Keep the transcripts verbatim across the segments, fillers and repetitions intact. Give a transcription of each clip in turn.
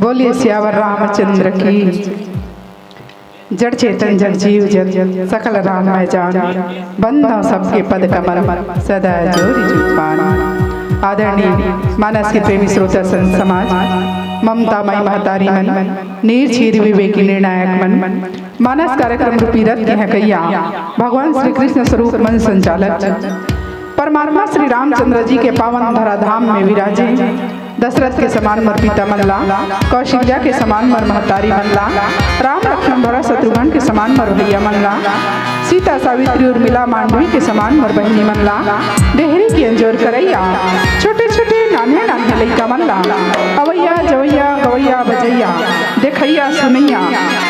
बोलिए सियावर रामचंद्र की। जड़ चेतन जग जीव जन, सकल राम मैं जान। बंदो सबके पद कमल, सदा जोरि जुग पान। आदरणीय मानस के प्रेमी श्रोता संत समाज, ममता मई महतारी मन, नीर चीर विवेकी निर्णायक मन, मानस कार्यक्रम रूपी रथ के हकैया, भगवान श्री कृष्ण स्वरूप मंच संचालक जी, परमात्मा श्री रामचंद्र जी के पावन धराधाम में विराजे, दशरथ के समान मोर पिता मन ला, कौशल्या के समान मोर महतारी मन ला, राम लक्ष्मण भरत शत्रुघ्न के समान मोर भैया मन ला, सीता सावित्री उर्मिला मांडवी के समान मोर बहिनी मन ला, डेहरी के अंजोर करैया, छोटे छोटे नान्हे नान्हे लइका मन ला, अवैया जवैया गवैया बजैया, देखैया सुनैया,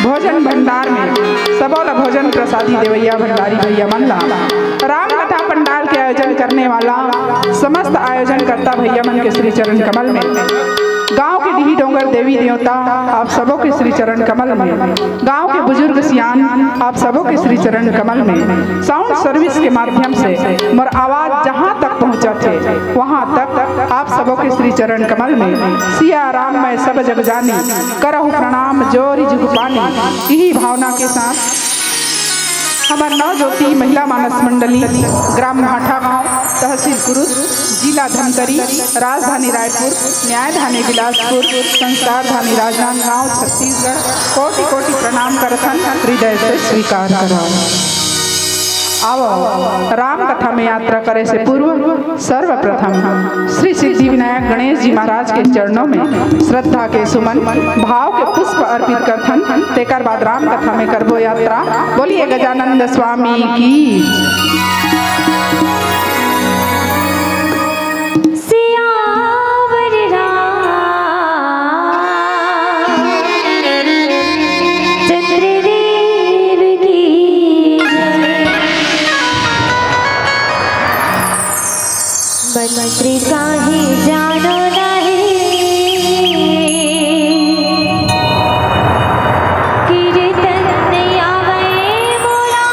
भोजन भंडार में सबो ला भोजन प्रसादी देवैया भंडारी भैया मन ला, राम कथा पंडाल के आयोजन करने वाला समस्त आयोजनकर्ता भैया मन के श्री चरण कमल में, गांव के डीही डोंगर देवी देवता आप सबो के श्री चरण कमल में, गांव के बुजुर्ग सियान आप सबो के श्री चरण कमल में, साउंड सर्विस के माध्यम से मोर आवाज जहां तक पहुंचत हे, वहां तक आप सबो के श्री चरण कमल में। सिया राम मैं सब जग जानी, करहु प्रणाम जोरि जुग पानी। यही भावना के साथ हमर नवज्योति महिला मानस मंडली, ग्राम भाठा गांव, तहसील कुरुद, जिला धमतरी, राजधानी रायपुर, न्यायधानी बिलासपुर, संस्कारधानी राजनांदगांव, छत्तीसगढ़, कोटि कोटि प्रणाम करथन, हृदय से स्वीकार करव। आवव, राम कथा में यात्रा करे से पूर्व सर्वप्रथम श्री सिद्धि विनायक गणेश जी महाराज के चरणों में श्रद्धा के सुमन, भाव के पुष्प अर्पित करथन। तेकर बाद राम कथा में करबो यात्रा। बोलिए गजानंद स्वामी की। सियावर रामचंद्र देव की जय। मंत्र काहे जानो नहीं, कीर्तन आवे मोला।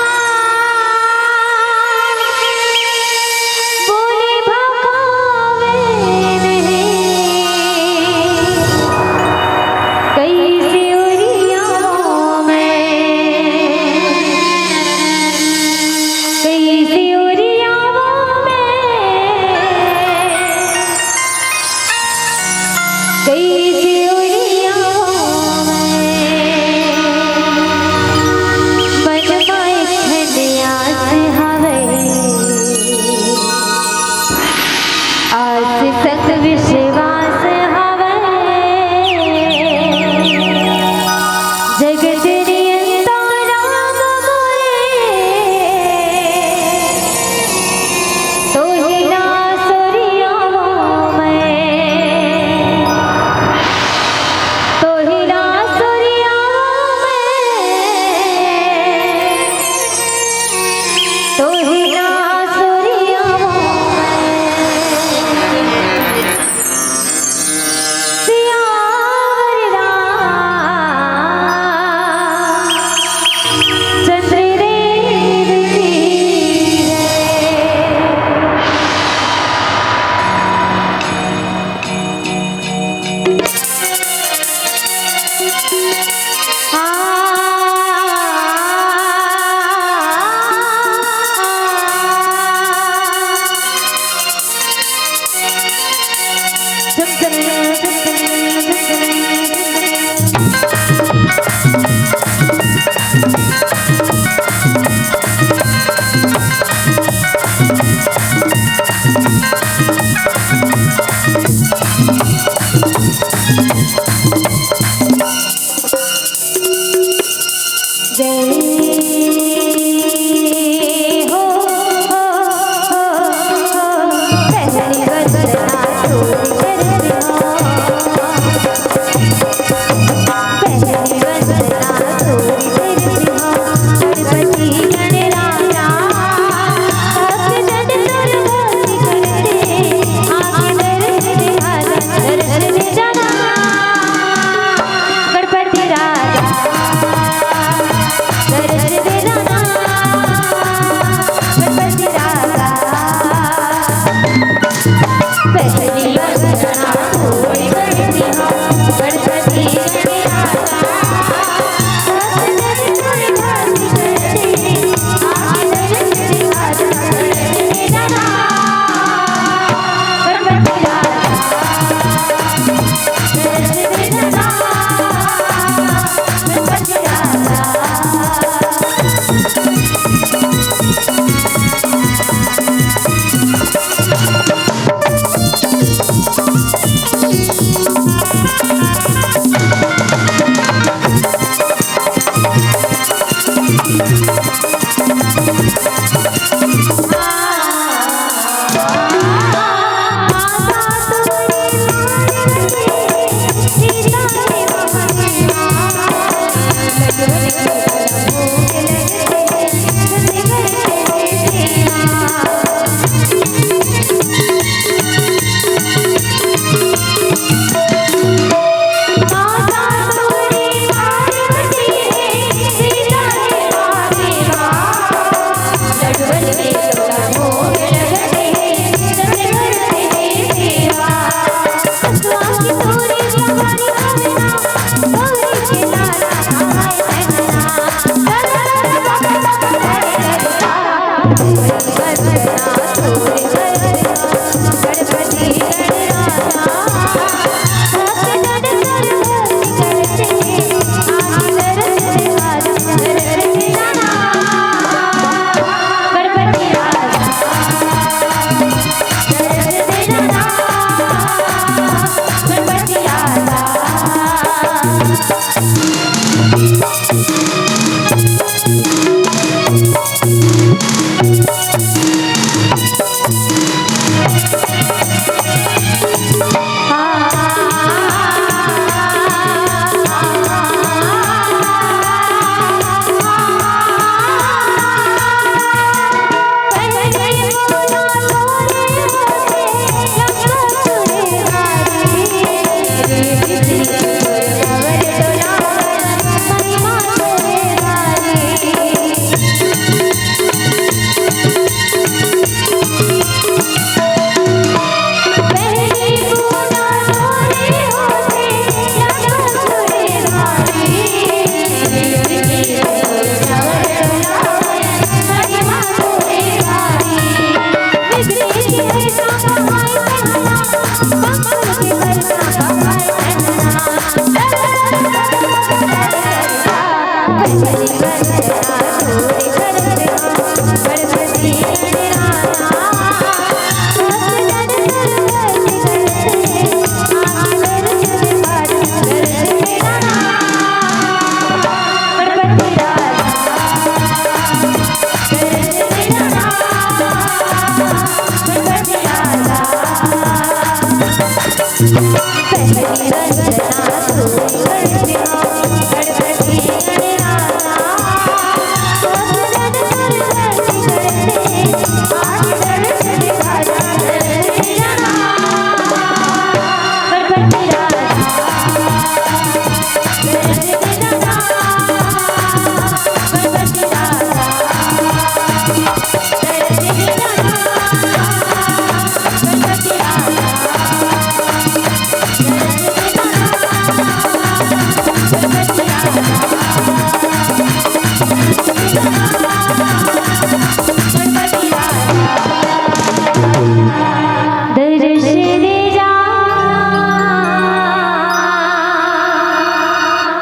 दर्श दे जा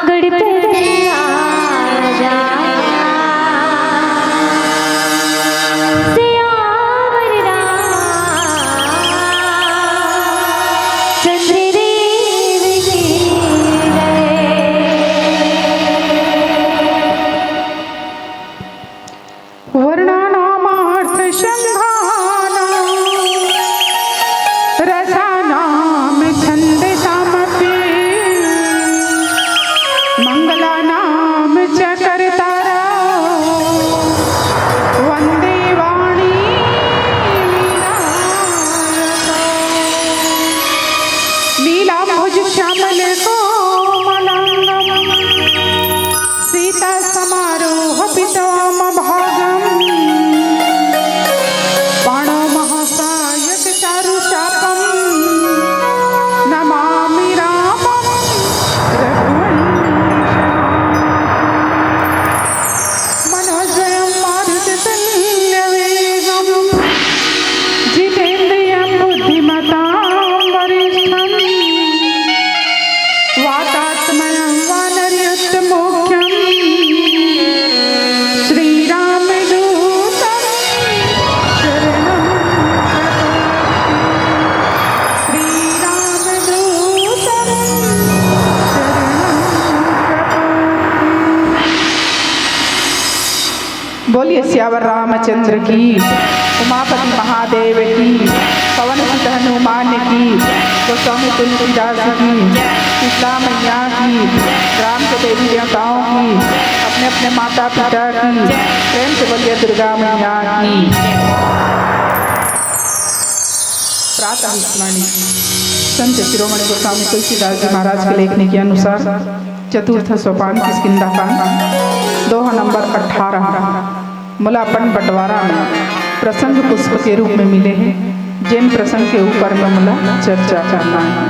गणपति राजा, सियावर रामचंद्र देव की जय। वर्णानामर्थसंधानं रसानां छंदसामपि। मंगलानां च कर्तारौ वंदे वाणी विनायकौ। नीलांबुज श्यामल कोमलांगं सीता समारोह पितामभागं। बाणो महासायक चारु चापं नमामि रामं रघुवंशं। मनोजवं मारुततुल्यवेगं जितेंद्रियं बुद्धिमतां वरिष्ठं। वातात्मजं वानरयूथमुख्यं श्रीरामदूतं शरणं प्रपद्ये। श्रीरामदूतं शरणं प्रपद्ये। बोलिए सियावर रामचंद्र की, उमापति महादेव की, पवन सुत हनुमान की, गोस्वामी तुलसीदास की, शीतला मैया की, ग्राम के देवी देवताओं की, अपने अपने माता पिता की, प्रेम से बोलिए दुर्गा मैया की। प्रातः स्मरणी। संत शिरोमणि गोस्वामी तुलसीदास जी महाराज के लेखनी के अनुसार चतुर्थ सोपान किष्किंधा कांड, दोहा नंबर अठारह। मोला अपन बंटवारा में प्रसंग पुष्प के रूप में मिले हे, जेन प्रसंग के ऊपर में मोला चर्चा करना हे।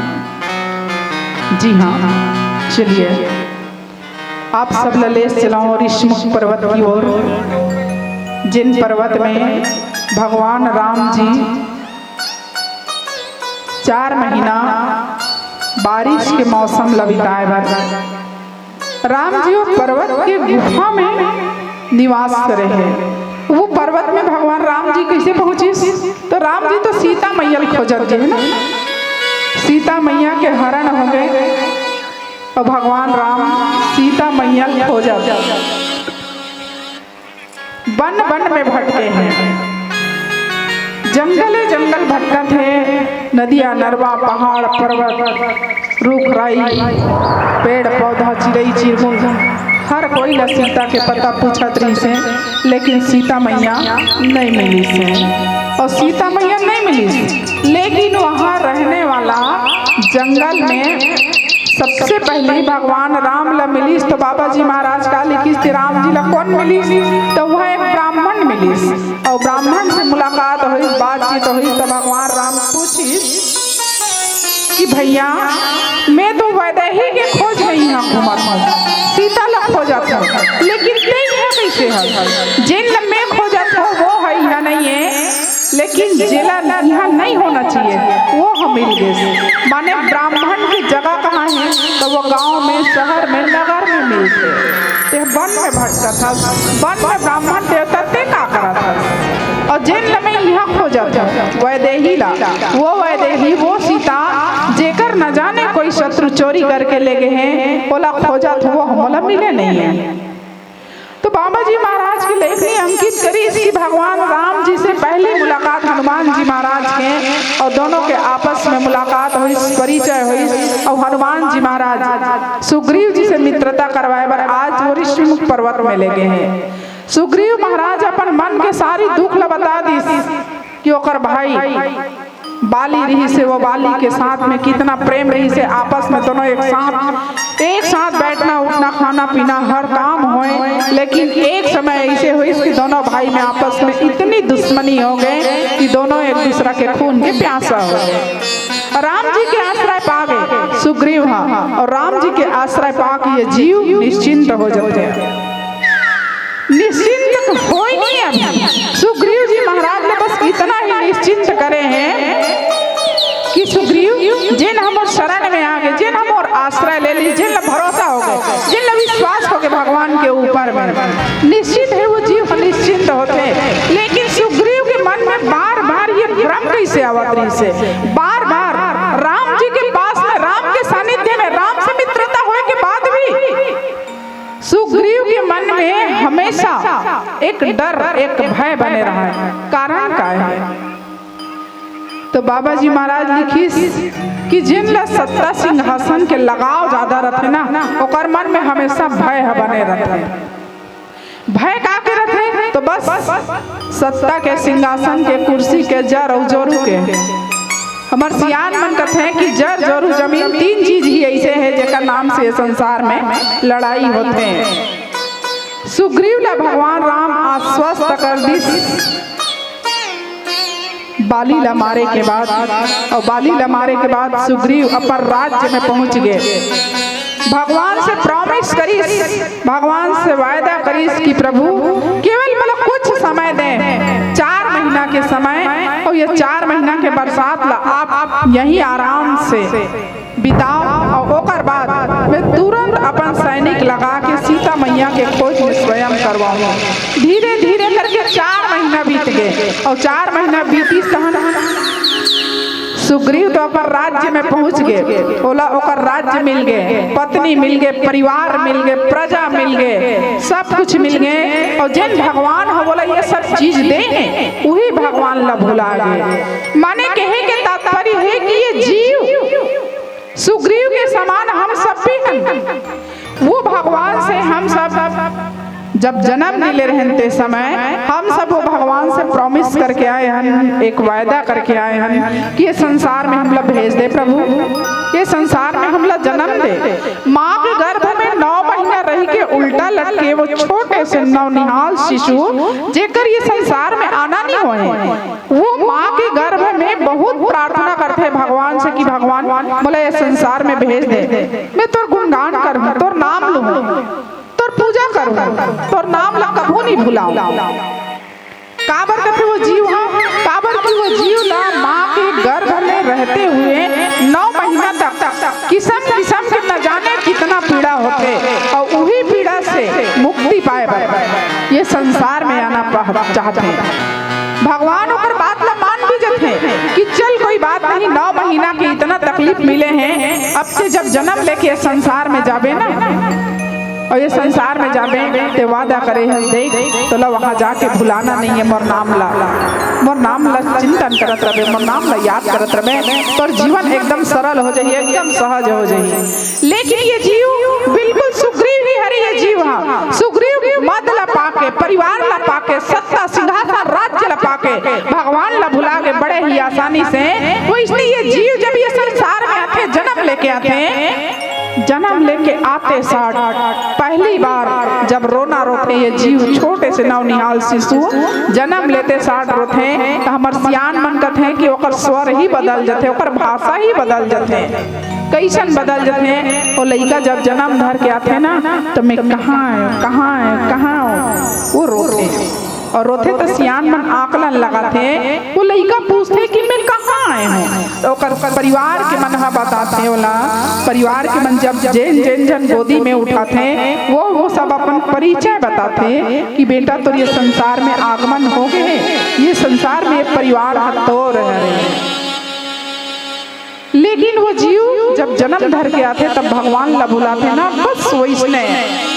जी हाँ, चलिए, आप सब ला ले चलाओ ऋषिमुख पर्वत की ओर, जिन पर्वत में भगवान राम जी चार महीना बारिश के मौसम ला बिताए बर राम जी वो पर्वत के गुफा में निवास करे हे। वो पर्वत में भगवान राम जी कैसे पहुंचिस? तो राम जी तो सीता मैया ल खोजत गे हे ना, सीता मैया के हरण हो गे, अउ भगवान राम सीता मैया ल खोजत वन वन में भटके हे, जंगले जंगल भटकत हे, नदिया नरवा, पहाड़ पर्वत, रूख राई, पेड़ पौधा, चिरई चिरगुन, हर कोई ला सीता के पता पूछत रहिस हे, लेकिन सीता मैया नहीं मिलिस हे। अउ सीता मैया नहीं मिलिस, लेकिन वहाँ रहने वाला जंगल में सबसे पहले भगवान राम ला मिलिस। तो बाबा जी महाराज का लिखिस कि राम जी ला कौन मिलिस? तो वह एक ब्राह्मण मिलिस, अउ ब्राह्मण से मुलाकात होइस, बातचीत होइस, तो भगवान राम पूछिस कि भैया, मैं तो वैदेही के खोज में इहाँ घूमत हँव, सीता ला खोजत हँव, लेकिन तें इहाँ कैसे हस? जेन ला मैं खोजत हँव, वो ह इहाँ नहीं हे, लेकिन जेला इहाँ नहीं होना चाहिए, वो ह मिल गे। माने ब्राह्मण की जगह कहाँ हे? तो वो गांव में, शहर में, नगर में मिलथे। तें वन में भटकत हस, वन में ब्राह्मण देवता तें का करत हस? अउ जेन ल मैं इहाँ खोजत हँव, वैदेही ला, वो वैदेही, वो सीता, जेकर न जाने कोई शत्रु चोरी करके ले गे हे, ओला खोजत हँव, वो मोला मिले नहीं हे। तो बाबा जी महाराज के लेखनी अंकित करिस कि भगवान राम जी से पहली मुलाकात हनुमान जी महाराज के, अउ दोनों के आपस में मुलाकात होइस, परिचय होइस, अउ हनुमान जी महाराज सुग्रीव जी से मित्रता करवाए बर आज वो ऋषिमुख पर्वत में ले गे हे। सुग्रीव महाराज अपन मन के सारी दुख ला बता दिस कि ओकर भाई बाली रहिस हे, वो बाली के साथ में कितना प्रेम रहिस हे, आपस में दोनों एक साथ, एक साथ बैठना, उठना, खाना, पीना, हर काम होए, लेकिन एक समय ऐसे होइस कि दोनों भाई में आपस में इतनी दुश्मनी हो गे कि दोनों एक दूसरा के खून के प्यासा हो गे। राम जी के आश्रय पा गे सुग्रीव ह, अउ राम जी के आश्रय पा के ये जीव निश्चिंत हो जाथे। निश्चिंत होय नहीं अभी। सुग्रीव जी महाराज ने बस इतना ही निश्चिंत करे हे कि सुग्रीव, जेन ह मोर शरण में आ गे, जेन ह मोर आश्रय ले लिस, जेन ला भरोसा हो गे, जेन ला विश्वास हो गे भगवान के ऊपर में, निश्चित हे वो जीव निश्चिंत होथे। लेकिन सुग्रीव के मन में बार बार ये भ्रम कैसे आवत रहिस हे? बार बार राम जी के पास में, राम के सानिध्य में, राम से मित्रता होए के बाद भी सुग्रीव के मन में हमेशा एक डर, एक भय बने रहा हे। कारण का हे? तो बाबा जी महाराज लिखिस कि जेन ला सत्ता सिंहासन के लगाव ज्यादा रथे ना, ओकर मन में हमेशा भय ह बने रथे। भय का के रथे? तो बस सत्ता के, सिंहासन के, कुर्सी के, जर अउ जोरू के। हमर सियान मन कथे कि जर, जोरू, जमीन, तीन चीज ही ऐसे हे जेकर नाम से ये संसार में लड़ाई होथे। सुग्रीव ला भगवान राम आश्वस्त कर दिस बाली ला मारे के बाद, अउ बाली ला मारे के बाद सुग्रीव अपन राज्य में पहुंच गे। भगवान से प्रॉमिस करिस, भगवान से वायदा करिस कि प्रभु, केवल मोला कुछ समय दे, चार महीना के समय, अउ ये चार महीना के बरसात ला आप, आप यहीं आराम से बिताव, अउ ओकर बाद मैं तुरंत अपन सैनिक लगा के सीता मैया के खोज में स्वयं करवाऊं। धीरे धीरे करके चार महीना बीत गे, अउ चार महीना बीतिस तहन सुग्रीव तो अपन राज्य में पहुंच गे, ओला ओकर राज्य मिल गे, पत्नी मिल गे, परिवार मिल गे, प्रजा मिल गे, सब कुछ मिल गे। अउ जेन भगवान ह ओला ये सब चीज दे हे, उही भगवान ला भुला गे। माने कहे के तात्पर्य हे कि ये जीव सुग्रीव के समान हम सब भी हन। वो भगवान से हम सब जब जन्म ले रहेन ते समय हम सब वो भगवान से प्रॉमिस करके आए हन, एक वायदा करके आए हन कि ये संसार में हमला भेज दे प्रभु, ये संसार में हमला जन्म दे। माँ के गर्भ में नौ महीना रह के उल्टा लटके वो छोटे से नौनिहाल शिशु, जेकर ये संसार में आना नहीं होए, वो माँ के गर्भ में बहुत प्रार्थना करथे, भगवान से कि भगवान, मोला ये संसार में भेज दे, मैं तोर गुणगान करूँ, तोर नाम लूँ, तोर पूजा करूँ, तोर नाम ला कभू नहीं भुलाऊँ। काबर कथे वो जीव ह? काबर कि वो जीव ला माँ के गर्भ में रहते हुए नौ महीना तक किसम किसम के न जाने कितना पीड़ा होथे, और उही पीड़ा से मुक्ति पाए बर ये संसार में आना पह-, चाहथे। भगवान ओकर बात ला मान भी जथे कि चल, कोई बात नहीं, नौ महीना के इतना तकलीफ मिले हैं, अब से जब जन्म लेके संसार में जाबे ना, और ये संसार में जाबे, ते वादा करे हस, देख, तोला वहाँ जाके भुलाना नहीं है मोर नाम ला। मोर नाम ला चिंतन करत रहे, मोर नाम ला याद करत रहे, तोर जीवन एकदम सरल हो जाही, एकदम सहज हो जाही। लेकिन ये जीव बिल्कुल सुग्रीव ही हरे, ये जीव हा सुग्रीव मद ला पाके, परिवार ला पाके, सत्ता सिंहासन राज्य ला पाके, भगवान ला भुला के बड़े ही आसानी से, वो इसलिए ये जीव जब ये संसार में आथे, जन्म लेके आथे, जन्म लेके आते साथ पहली बार जब रोना रोथे ये जीव, छोटे से नवनिहाल शिशु जन्म लेते साथ रोथे, तो हमर सियान मन कथे कि ओकर स्वर ही बदल जथे, ओकर भाषा ही बदल जथे। कैसन बदल जथे? वो लइका जब जन्म धर के आथे ना, तो मैं कहाँ है, कहाँ है, कहाँ हूँ, वो रोथे। और रोथे तो सियान मन आकलन लगाथे, वो लइका पूछथे कि मैं कहाँ आए हूँ, तो ओकर परिवार के मन ह बताथे ओला। परिवार के मन जब जेन जेन जन गोदी में उठाथे, वो वो सब अपन परिचय बताथे कि बेटा, तोर ये संसार में आगमन हो गए, ये संसार में ये परिवार ह तोर हरे। लेकिन वो जीव जब जन्म धर के आथे, तब भगवान ला भुलाथे ना, बस वैसने,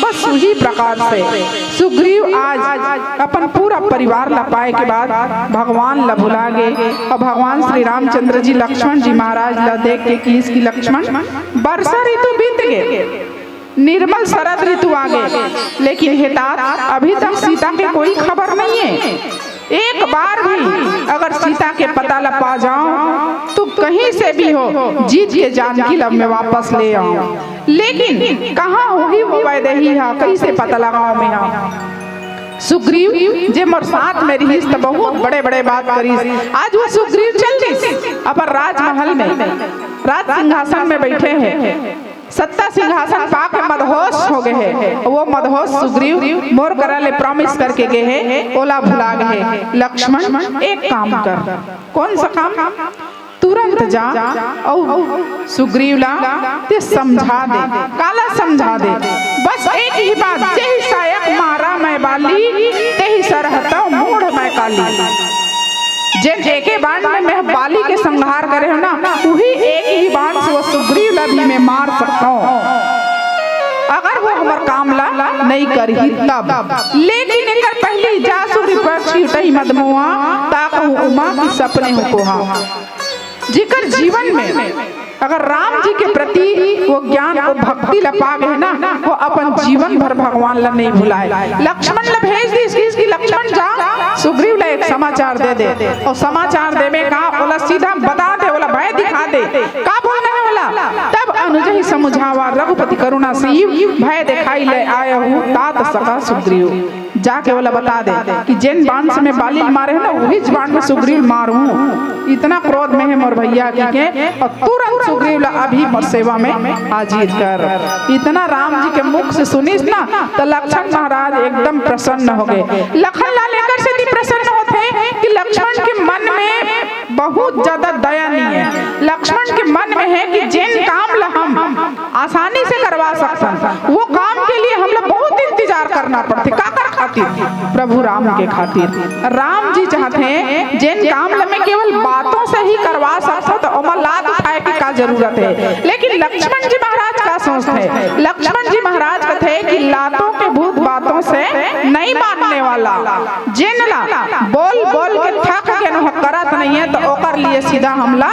बस वही प्रकार से सुग्रीव आज अपन पूरा परिवार ला पाए के बाद भगवान ला भुला गे। और भगवान श्री रामचंद्र जी लक्ष्मण जी महाराज ला देख के किहिस कि लक्ष्मण, बरसा ऋतु बीत गे, निर्मल शरद ऋतु आ गे, लेकिन हे तात, अभी तक सीता के कोई खबर नहीं है। एक बार भी अगर सीता के पता ला पा जाओ, तो कहीं से भी हो, जीत के जानकी ला मैं वापस ले आऊं। लेकिन कहाँ होही वो वैदेही हा, कैसे पता लगाओ मैं हा? सुग्रीव जे मोर साथ में रहिस, त बहुत बड़े बड़े बात करिस। आज वो सुग्रीव चल दिस अपन राजमहल में, राज सिंहासन में बैठे हैं। सत्ता सिंहासन पाके मदहोश हो गए हे। वो मदहोश सुग्रीव मोर करा ले प्रॉमिस करके गए हे, ओला भुला गए हे। लक्ष्मण, एक काम कर। कौन सा काम? तुरंत जा अउ सुग्रीव ला ते समझा दे। काला समझा दे? बस एक ही बात, जेहि सायक मारा मैं बाली, तेहि सरह तव मूढ़ मैं काली। जेन एके बाण में मैं बाली के संहार करे हो ना, उही एक ही बाण से वो सुग्रीव ला भी मैं मार सकता हूँ, अगर वो हमर काम ला नहीं करही तब। लेकिन एकर पहली जा सुग्रीव पक्ष की उठई मदमुआ, ता कहूँ उमा की सपने हो कोहा। जेकर जीवन में अगर राम जी के प्रति वो ज्ञान, वो भक्ति ला पा गए ना, वो अपन जीवन भर भगवान ला नहीं भुलाए। लक्ष्मण ला भेज दिस कि लक्ष्मण जा, सुग्रीव ला एक समाचार दे दे। और समाचार देवे का, ओला सीधा बता दे, ओला भय दिखा दे, का बोलना है ओला। तब अनुजहि समुझावा रघुपति करुणा सीव, भय दिखाई ले आए हूँ तात सका सुग्रीव। जाके ओला बता दे कि जेन बाण से मैं बाली मारे हूँ ना, वही बाण में सुग्रीव मारूं। इतना क्रोध में है मोर भैया की के, और तुरंत सुग्रीव ला अभी मोर सेवा में हाजिर कर। इतना राम जी के मुख से सुनिस ना, तो लक्ष्मण महाराज एकदम प्रसन्न हो गए। लखन लाल एकर से भी प्रसन्न होते कि लक्ष्मण के मन में बहुत ज्यादा दया नहीं है। लक्ष्मण के मन में है कि जेन काम ला हम आसानी से करवा सकथन, वो काम के लिए हमला बहुत इंतजार करना पड़थे। काकर खातिर? प्रभु राम के खातिर। राम जी चाहथे, जेन काम ला मैं केवल बातों से ही करवा सकथों, तो ओमा लात उठाए के का जरूरत है? लेकिन लक्ष्मण जी महाराज का सोचथे? लक्ष्मण जी महाराज कथे कि लातों के भूत बातों से नहीं मानने वाला, जेन ला बोल बोल के थक गेन, ओह करत नहीं है, तो ओकर लिए सीधा हमला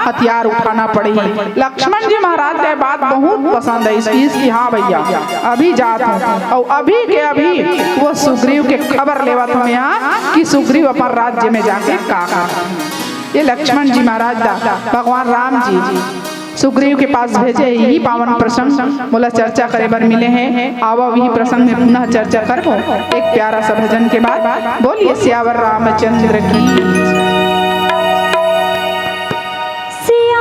हथियार उठाना पड़ही। लक्ष्मण जी महाराज के बात बहुत पसंद है इस चीज की। हाँ भैया, अभी जात हूँ और अभी के अभी वो सुग्रीव के खबर लेवत हूँ यहाँ कि सुग्रीव अपन राज्य में जाके का कर। ये लक्ष्मण जी महाराज दा भगवान राम जी सुग्रीव के पास भेजे, यही पावन प्रसंग मोला चर्चा करे बर मिले हैं। आवा, वही प्रसंग में पुनः चर्चा करबो एक प्यारा सा भजन के बाद। बोलिए सियावर रामचंद्र की। सिया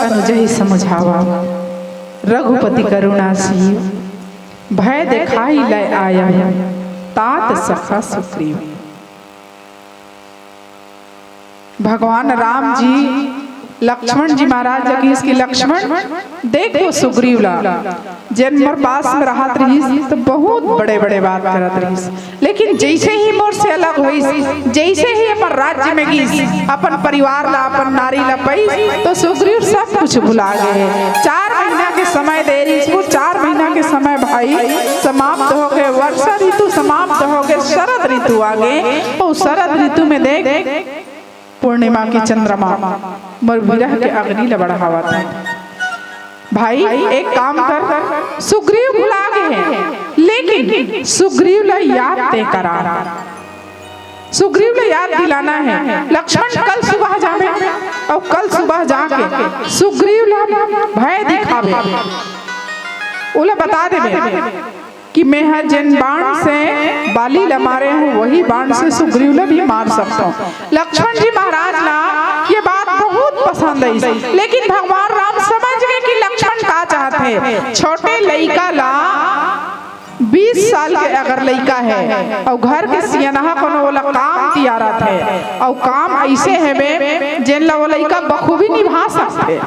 अनुजहि समुझावा, रघुपति करुणा सीव, भय देखाई लय आया, तात सखा सुग्रीव। भगवान राम जी लक्ष्मण जी महाराज ल किहिस कि लक्ष्मण, देख वो सुग्रीव ला, जेन मोर पास में रहत रहिस त बहुत बड़े-बड़े बात करत रहिस, लेकिन जइसे ही मोर से अलग होइस, जइसे ही अपन राज्य में गिस, अपन परिवार ला, अपन नारी ला पइस, तो सुग्रीव सब कुछ भुला गे हे। चार महीना के समय दे रहिस, वो चार महीना के समय भाई समाप्त हो गे, वर्षा ऋतु समाप्त हो गे, शरद ऋतु आ गे। वो शरद ऋतु में देख, पूर्णिमा के चंद्रमा मोर विरह के अग्नि ल बढ़ावत हे। भाई, एक काम कर, सुग्रीव भुला गे हे, लेकिन सुग्रीव ल याद ते करा, सुग्रीव ल याद दिलाना हे। लक्ष्मण, कल सुबह जाबे, अउ कल सुबह जाके सुग्रीव ल भय दिखाबे, ओला बता देबे कि मैं ह जेन बाण से बाली ल मारे हूँ, वही बाण से सुग्रीव ल भी मार सकता हूँ। लक्ष्मण जी महाराज ला ये बात बहुत पसंद आई, लेकिन भगवान राम समझ गए कि लक्ष्मण का चाहत हे। छोटे लइका ला बीस साल के अगर लइका हे अउ घर के सियनहा कोनो ओला काम दिया रथे, अउ काम ऐसे हेबे जेन ला वो लइका बखूबी निभा सकथे,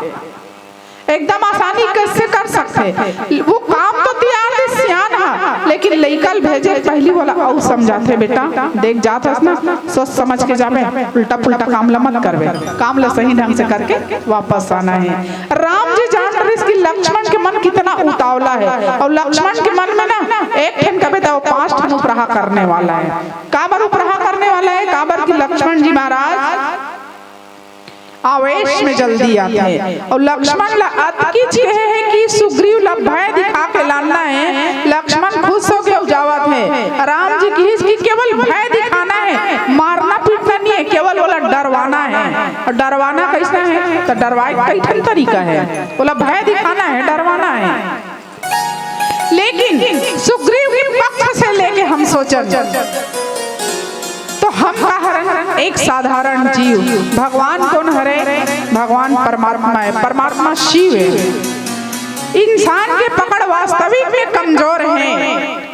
एकदम आसानी कैसे कर सकथे। वो काम तो तियार दे सियान हा, लेकिन लइका ल भेजे पहली वाला अउ समझाथे, बेटा देख जात हस ना, सोच समझ के जाबे, उल्टा पुल्टा काम ला मत करबे, काम ला सही ढंग से करके वापस आना हे। राम जी जान रहिस कि लक्ष्मण के मन कितना उतावला हे, अउ लक्ष्मण के मन में ना एक ठन कबे तो पांच ठन उपराहा करने वाला हे। काबर उपराहा करने वाला हे? काबर कि लक्ष्मण जी महाराज आवेश में जल्दी आथे। अउ लक्ष्मण ला अतकीच कहे हे कि सुग्रीव ला भय दिखा के लानना हे। लक्ष्मण खुश होके अउ जावत हे। राम जी किहिस कि केवल भय दिखाना हे, मारना पीटना नहीं हे, केवल ओला डरवाना हे। अउ डरवाना कैसना हे? त डरवाए के कई ठन तरीका हे। ओला भय दिखाना हे, डरवाना हे। लेकिन सुग्रीव के पक्ष से लेके हम सोचन तो हम का हरन? एक साधारण जीव। भगवान कोन हरे? भगवान परमात्मा हे, परमात्मा शिव हे। इंसान के पकड़ वास्तविक में कमजोर हे,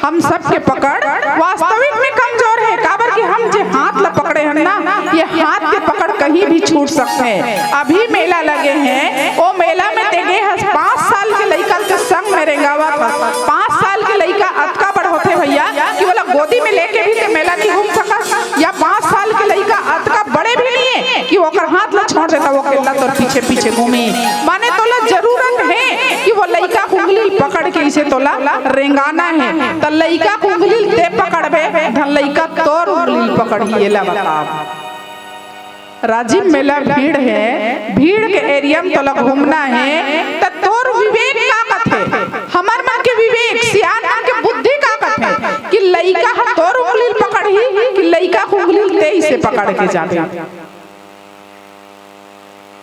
हम सबके पकड़ वास्तविक में कमजोर हे। काबर कि हम जे हाथ ला पकड़े हन ना, ये हाथ के पकड़ कहीं भी छूट सकथे। अभी मेला लगे हे, ओ मेला में ते गे हस, पाँच साल के लइका के संग में रेंगावत हस, पाँच साल के लइका अतका बड़ होथे भैया कि ओला गोदी में लेके भी ते मेला नहीं घूम सकस, या पाँच साल के लइका अतका बड़े भी नहीं हे कि ओकर हाथ ला छोड़ देता, वो अकेला तोर पीछे पीछे घूमी। माने तोला जरूरत हे कि वो लइका के उंगली ल पकड़ के इसे तोला रेंगाना हे, त लइका के उंगली ल ते पकड़बे, धन लइका तोर उंगली ल पकड़ही, एला बता। राजिम मेला भीड़ हे, भीड़ के एरिया में तोला घूमना हे, त तोर विवेक का कथे? हमर मन के विवेक, सियान मन के बुद्धि का कथे कि लइका ह तोर उंगली ल पकड़ही कि लइका के उंगली ल ते इसे पकड़ के जाबे?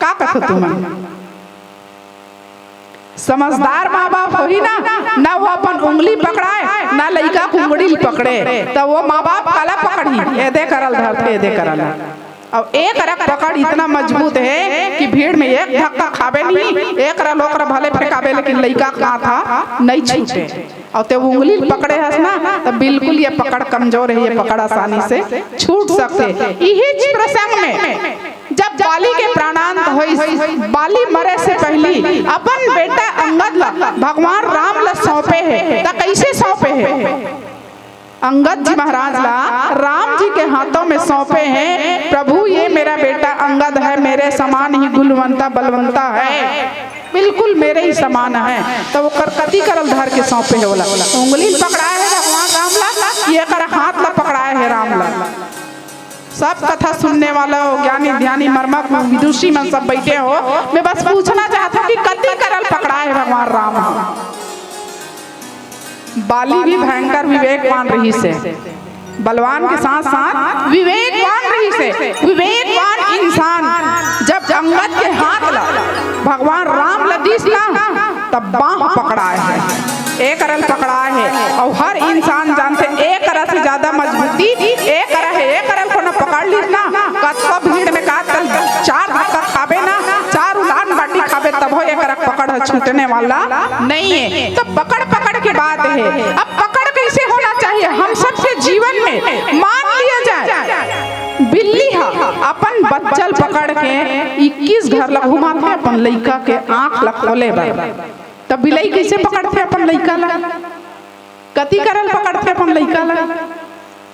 का कथो तुमन? समझदार माँ बाप होही ना, ना वो अपन उंगली पकड़ाए, ना लइका के उंगली ल पकड़े, त वो माँ बाप काला पकड़ही? एदे करा ल धरथे, एदे करा ल। अउ ए करा के पकड़ इतना मजबूत हे कि भीड़ में एक धक्का खाबे नहीं, ए करा ल ओकरा भले फेंकाबे, लेकिन लइका के हाथ हा नहीं छूटे। अउ ते उंगली ल पकड़े हस ना, त बिल्कुल ये पकड़ कमजोर हे, ये पकड़ आसानी से छूट सकथे। इही प्रसंग में जब बाली के प्राणांत होइस, बाली मरे से पहली अपन बेटा अंगद ला भगवान राम ला सौंपे हे, त कैसे सौंपे हे? अंगद जी महाराज ला राम जी के हाथों में सौंपे हे, "प्रभु, ये मेरा बेटा अंगद है, मेरे समान ही गुणवंता बलवंता है, बिल्कुल मेरे ही समान है।" त ओकर कति करा ल धर के सौंपे हे ओला? उंगली ल पकड़ाए हे भगवान राम ला, ये कर हाथ ला पकड़ाए हे राम ला। सब कथा सुनने वाला हो, ज्ञानी ध्यानी मर्मज्ञ विदुषी मन सब बैठे हो, मैं बस पूछना चाहत हूँ कि कति करा ल पकड़ाए हे भगवान राम ह? बाली भी भयंकर विवेकवान रहिस हे, बलवान के साथ साथ विवेकवान रहिस हे। विवेकवान इंसान जब अंगद के हाथ ला भगवान राम ला दिस ना, तब बांह पकड़ाए हे, ए करा ल पकड़ाए हे। अउ हर इंसान जानथे, ए करा से ज्यादा मजबूती ए करा हे। ए करा ल कोनो पकड़ लिस ना, कतको भीड़ में का तल चार धक्का खाबे ना, चार उलान बाटी खाबे, तब छूटने वाला नहीं है। तो पकड़ पकड़ के बात है। अब पकड़ कैसे होना चाहिए हम सबके जीवन में, मान लिया जाए, बिल्ली हा अपन बच्चा ल पकड़ के इक्कीस घर ला घुमाथे अपन लइका के आंख ला खोले बर। त बिलई कइसे पकड़थे अपन लइका ला? कति करल पकड़थे अपन लइका ला?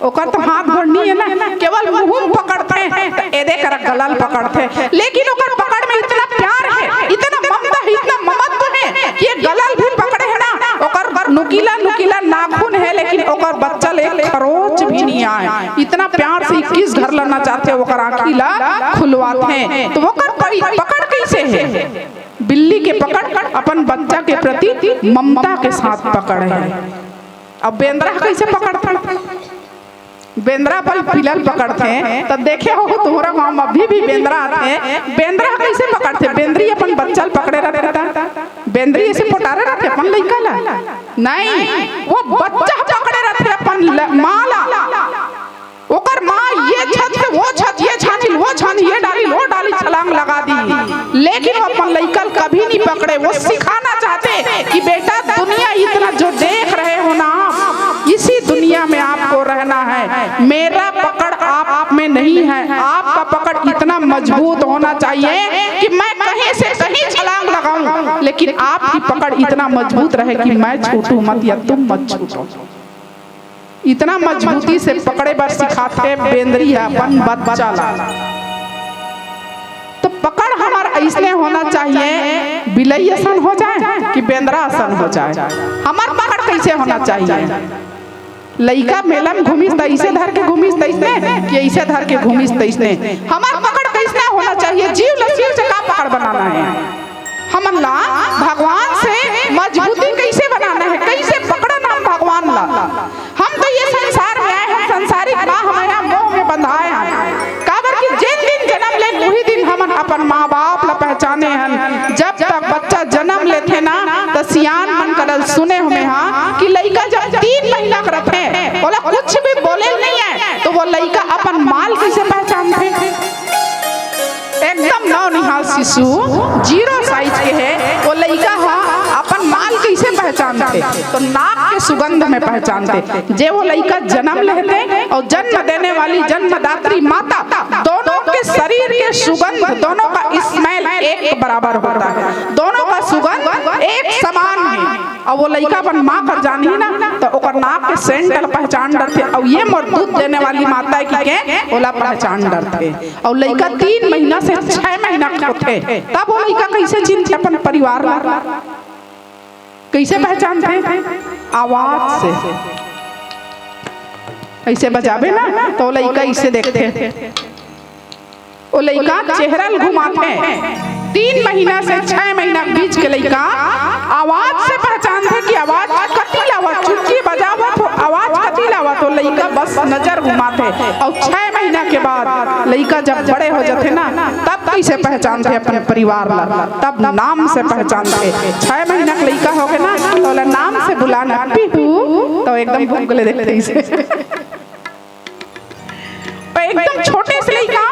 ओकर तो हाथ भर नहीं है ना, केवल मुंह पकड़थे, त एदे करा गला ल पकड़थे। लेकिन ओकर पकड़ में इतना प्यार है, इतना ममता है, इतना ममत्व है कि ये गला ल भी पकड़े है ना, ओकर नुकीला नुकीला नाखून है, लेकिन ओकर बच्चा ल एक खरोच भी नहीं आए। इतना प्यार से इक्कीस घर ला नचाथे, ओकर आँखी ला खुलवाथे। तो ओकर पकड़ कैसे है? बिल्ली के पकड़ अपन बच्चा के प्रति ममता के साथ पकड़ है। अब बेंदरा ह कइसे पकड़थे? बेंदरा अपन पिला ल पकड़थे, त देखे हो तुम्हरा गांव म अभी भी बेंदरा आथे। बेंदरा ह कइसे पकड़थे? बेंदरी अपन बच्चा ल पकड़े रथे त बेंदरी अइसे पोटारे रथे अपन लइका ला? नहीं, वो बच्चा ह पकड़े रथे अपन ल-, माँ ला। ओकर माँ ये छत से वो छत, ये छानी ल वो छानी, ये डाली ल वो डाली, छलांग लगा दी। लेकिन वो अपन लइका ल कभी नहीं पकड़े। वो सिखाना चाहथे कि बेटा, दुनिया इतना जो देख रहे हो ना आप, इसी दुनिया में आपको रहना है। मेरा पकड़ आप, आप में नहीं है। आपका पकड़ इतना मजबूत होना चाहिए कि मैं कहीं से कहीं छलांग लगाऊं, लेकिन आपकी पकड़ इतना मजबूत रहे कि मैं छूटूं मत या तुम मत छूटो। इतना मजबूती से पकड़े बर सिखाथे बेंदरी ह अपन बच्चा ला। तो पकड़ हमर अइसने होना चाहिए, बिलई असन हो जाए कि बेंदरा असन हो जाए। हमर पकड़ कइसे होना चाहिए? लइका मेला म घूमिस त अइसे धर के घूमिस तइसने कि अइसे धर के घूमिस तइसने। हमर पकड़ कइसने होना चाहिए? जीव ल सील से का पकड़ बनाना है? हमन ला भगवान से मजबूती कइसे बनाना है, कइसे पकड़ना हम भगवान ला? हम तो ये संसार में आए हैं, संसारिक मोह में बंधाए हैं। काबर कि जेन दिन जनम लेन, उही दिन हमन अपन माँ बाप ला पहचाने हन। जब तक बच्चा जनम लेथे ना, त सियान मन करा ल सुने हों मैं हा कि लइका जब तीन महीना के रथे, ओला कुछ भी बोले ल नहीं आए, तो वो लइका अपन माँ ल कइसे पहचानथे? एकदम नवनिहाल शिशु, जीरो साइज के हे, वो लइका ह अपन माँ ल कइसे पहचानथे? तो नाक के सुगंध में पहचानथे। जे वो लइका जनम लेथे अउ जन्म देने वाली जन्मदात्री माता, दोनों के शरीर के सुगंध, दोनों का स्मेल एक बराबर होता है, दोनों का सुगंध एक समान है। अउ वो लइका अपन माँ कर जानही ना, त ओकर नाक के सेंट ल पहचान डरथे, अउ ये मोर दूध देने वाली माता हे कहिके ओला पहचान डरथे। अउ लइका तीन महीना से छह महीना के होथे, तब वो लइका कइसे चिन्हथे अपन परिवार ला? कइसे पहचानथे? आवाज से। अइसे बजाबे ना, त वो लइका अइसे देखथे। वो लइका चेहरा ल घुमाथे। तीन महीना से छह महीना के बीच के लइका आवाज से पहचानथे कि आवाज कति ल आवत, चुटकी बजावत हो, आवाज कति ल आवत हो, लइका बस नजर घुमाथे। अउ छह महीना के बाद लइका जब बड़े हो जाथे ना, तब कइसे पहचानथे अपन परिवार ला? तब नाम से पहचानथे। छह महीना के लइका होगे ना, त ओला नाम से बुलाना, पीहू, त एकदम भूख ले देखथे अइसे। अउ एकदम छोटे से लइका,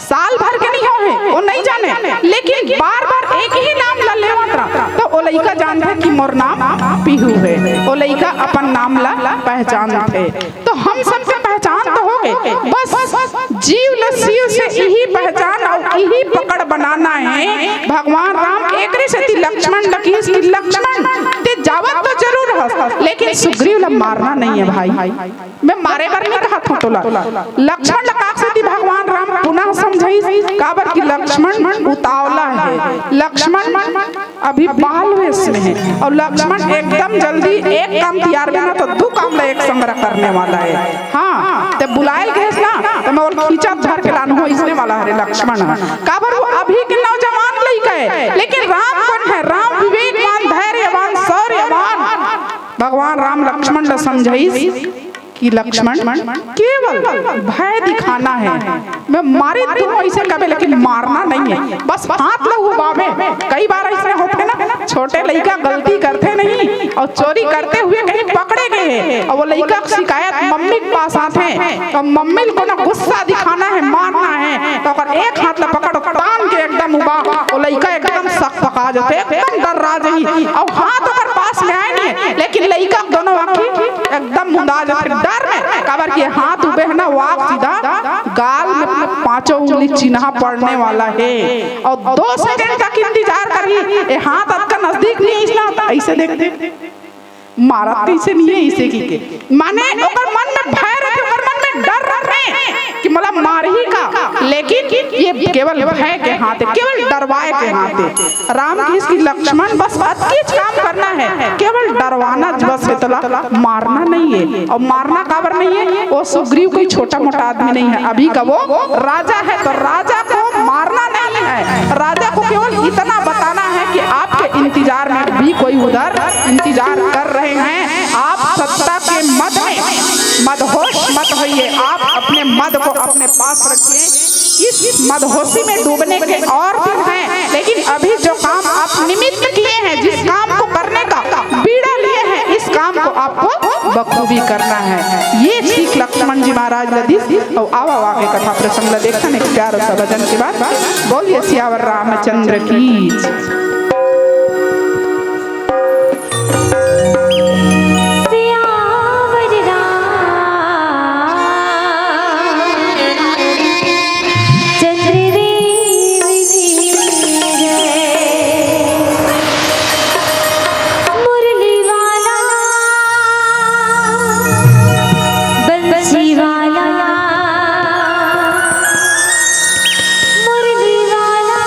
साल भर के नहीं होहे, वो नहीं जाने, लेकिन बार-बार एक ही नाम ला लेवत रहा, त वो लइका जानथे कि मोर नाम पीहू हे। वो लइका अपन नाम ला पहचानथे। तो हम सबके पहचान तो होगे, बस जीव ल सीव से इही पहचान अउ इही पकड़ बनाना हे। भगवान राम एकरे सेती लक्ष्मण ल किहिस कि लक्ष्मण, तें जावत तो जरूर हस, लेकिन सुग्रीव ल मारना नहीं हे भाई। मैं मारे बर नहीं कहत हूँ तोला। लक्ष्मण ल काकरे सेती भगवान राम पुनः समझाइस, काबर कि लक्ष्मण उतावला हे, लक्ष्मण अभी बाल वेश में हे, अउ लक्ष्मण एकदम जल्दी एक काम तियारबे ना तो दू काम ला एक संग करने वाला हे। हाँ, तें बुलाए ल कहेस ना, त मैं ओला खींचत धर के लानहूँ, अइसने वाला हरे लक्ष्मण ह। काबर वो अभी के नौजवान लइका हे, लेकिन राम कोन हे? राम विवेकवान, धैर्यवान, शौर्यवान। भगवान राम लक्ष्मण ला समझाइस कि लक्ष्मण, केवल भय दिखाना हे। मैं मारे तुम अइसे कबे, लेकिन मारना नहीं हे, बस हाथ ला उबाबे। कई बार अइसने होथे ना, छोटे लइका गलती करथे नहीं अउ चोरी करते हुए कहीं पकड़े गे हे अउ वो लइका के शिकायत मम्मी के पास आथे अउ मम्मी ल कोनो गुस्सा दिखाना हे, मारना हे, त ओकर एक हाथ ला पकड़, तान के एकदम उबा, वो लइका एकदम सक आ जाथे, एकदम डर्रा जाही। अउ हाथ ओकर पास में आए नहीं, लेकिन लइका दोनों आँखी एकदम मुंदा जाथे डर में, काबर कि हाथ उबे हे ना, वाक सीधा गाल में पांचों उंगली चिन्हा पड़ने वाला हे। अउ दो सेकंड तक इंतजार करही, ए हाथ अतका नजदीक नहीं, इसने ऐसे देखते, मारत कइसे नहीं है इसे की के। माने ओकर मन में भय रखे, ओकर मन में डर रखे कि मोला मारही का, लेकिन ये केवल भय के हाथ हे, केवल डरवाए के हाथ हे। राम कहिस कि लक्ष्मण, बस अतकेच काम करना हे, केवल डरवाना बस हे, तोला मारना नहीं हे। अउ मारना काबर नहीं हे? वो सुग्रीव कोई छोटा मोटा आदमी नहीं हे, अभी का वो राजा हे, तो राजा को मारना नहीं हे। राजा को केवल इतना बताना हे कि आपके इंतजार में भी कोई उधर इंतजार कर रहे हैं। आप सत्ता के मद में मदहोश मत होइए, आप अपने मद को अपने पास रखिए। इस मदहोशी में डूबने के और दिन हैं, लेकिन अभी जो काम आप निमित्त किए हैं, जिस काम को करने का बीड़ा लिए हैं, इस काम को आपको बखूबी करना है। ये सीख लक्ष्मण जी महाराज ला दिस। अउ आवा, आवा के कथा प्रसंग ला देखथन एक प्यारा सा भजन के बाद। बोलिए सियावर रामचंद्र की। सियावर रामचंद्र देव की जय। मुरली वाला, बंसी वाला, मुरली वाला।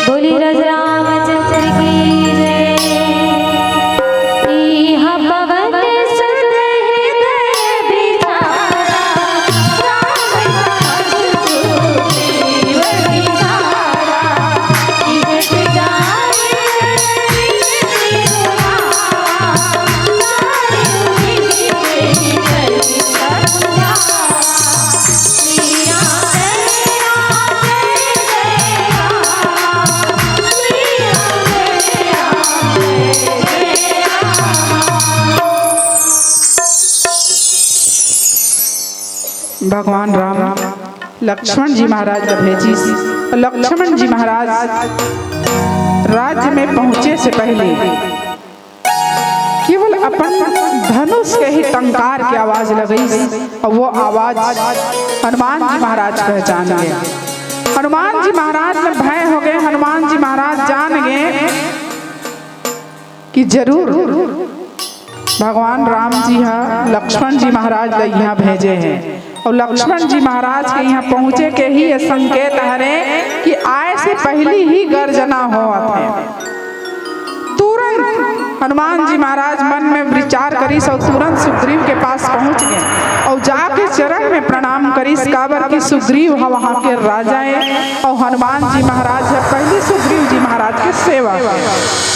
बोली राज रामचंद्र की जय। इह पवन सुत हृदय विचारा, राम नाम जो जीव विचारा। इह जाय भगवान राम लक्ष्मण जी महाराज ला भेजिस। लक्ष्मण जी महाराज राज्य में पहुंचे से पहले केवल अपन धनुष के ही टंकार के आवाज लगइस, अउ वो आवाज हनुमान जी महाराज पहचान गे। हनुमान जी महाराज में भय हो गे। हनुमान जी महाराज जान गे कि जरूर भगवान राम जी ह लक्ष्मण जी महाराज ला इहाँ भेजे हे, अउ लक्ष्मण जी महाराज के इहाँ पहुँचे के ही ये संकेत हरे कि आय से पहिली ही गर्जना होवत हे। तुरंत हनुमान जी महाराज मन में विचार करिस अउ तुरंत सुग्रीव के पास पहुँच गे अउ जाके चरण में प्रणाम करिस, काबर कि सुग्रीव ह वहाँ के राजा हे अउ हनुमान जी महाराज ह पहिली सुग्रीव जी महाराज के सेवक हे।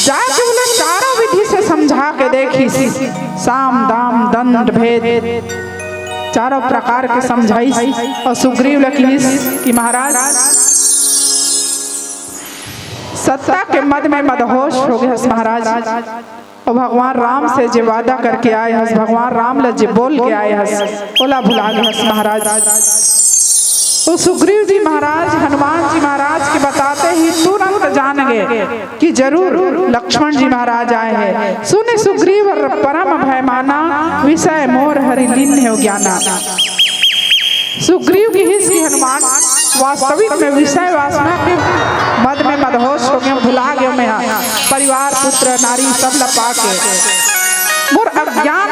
जाके ओला चारों विधि से समझा के देखिस, साम दाम दंड भेद चारों प्रकार के समझाइस अउ सुग्रीव ल किहिस कि महाराज, सत्ता के मद में मदहोश हो गे हस महाराज, अउ भगवान राम से जे वादा करके आए हस, भगवान राम ल जे बोल के आए हस, ओला भुला गे हस महाराज। तो सुग्रीव जी महाराज हनुमान जी महाराज के बताते ही तुरंत जान गे कि जरूर लक्ष्मण जी महाराज आए हे। सुनि सुग्रीव परम भय माना, विषय मोर हरि लीन्हेव ज्ञाना। सुग्रीव किहिस कि हनुमान, वास्तविक में विषय वासना के मद में मदहोश हो गेंव, भुला गेंव मैं ह, परिवार, पुत्र, नारी सब ल पाके मोर अज्ञान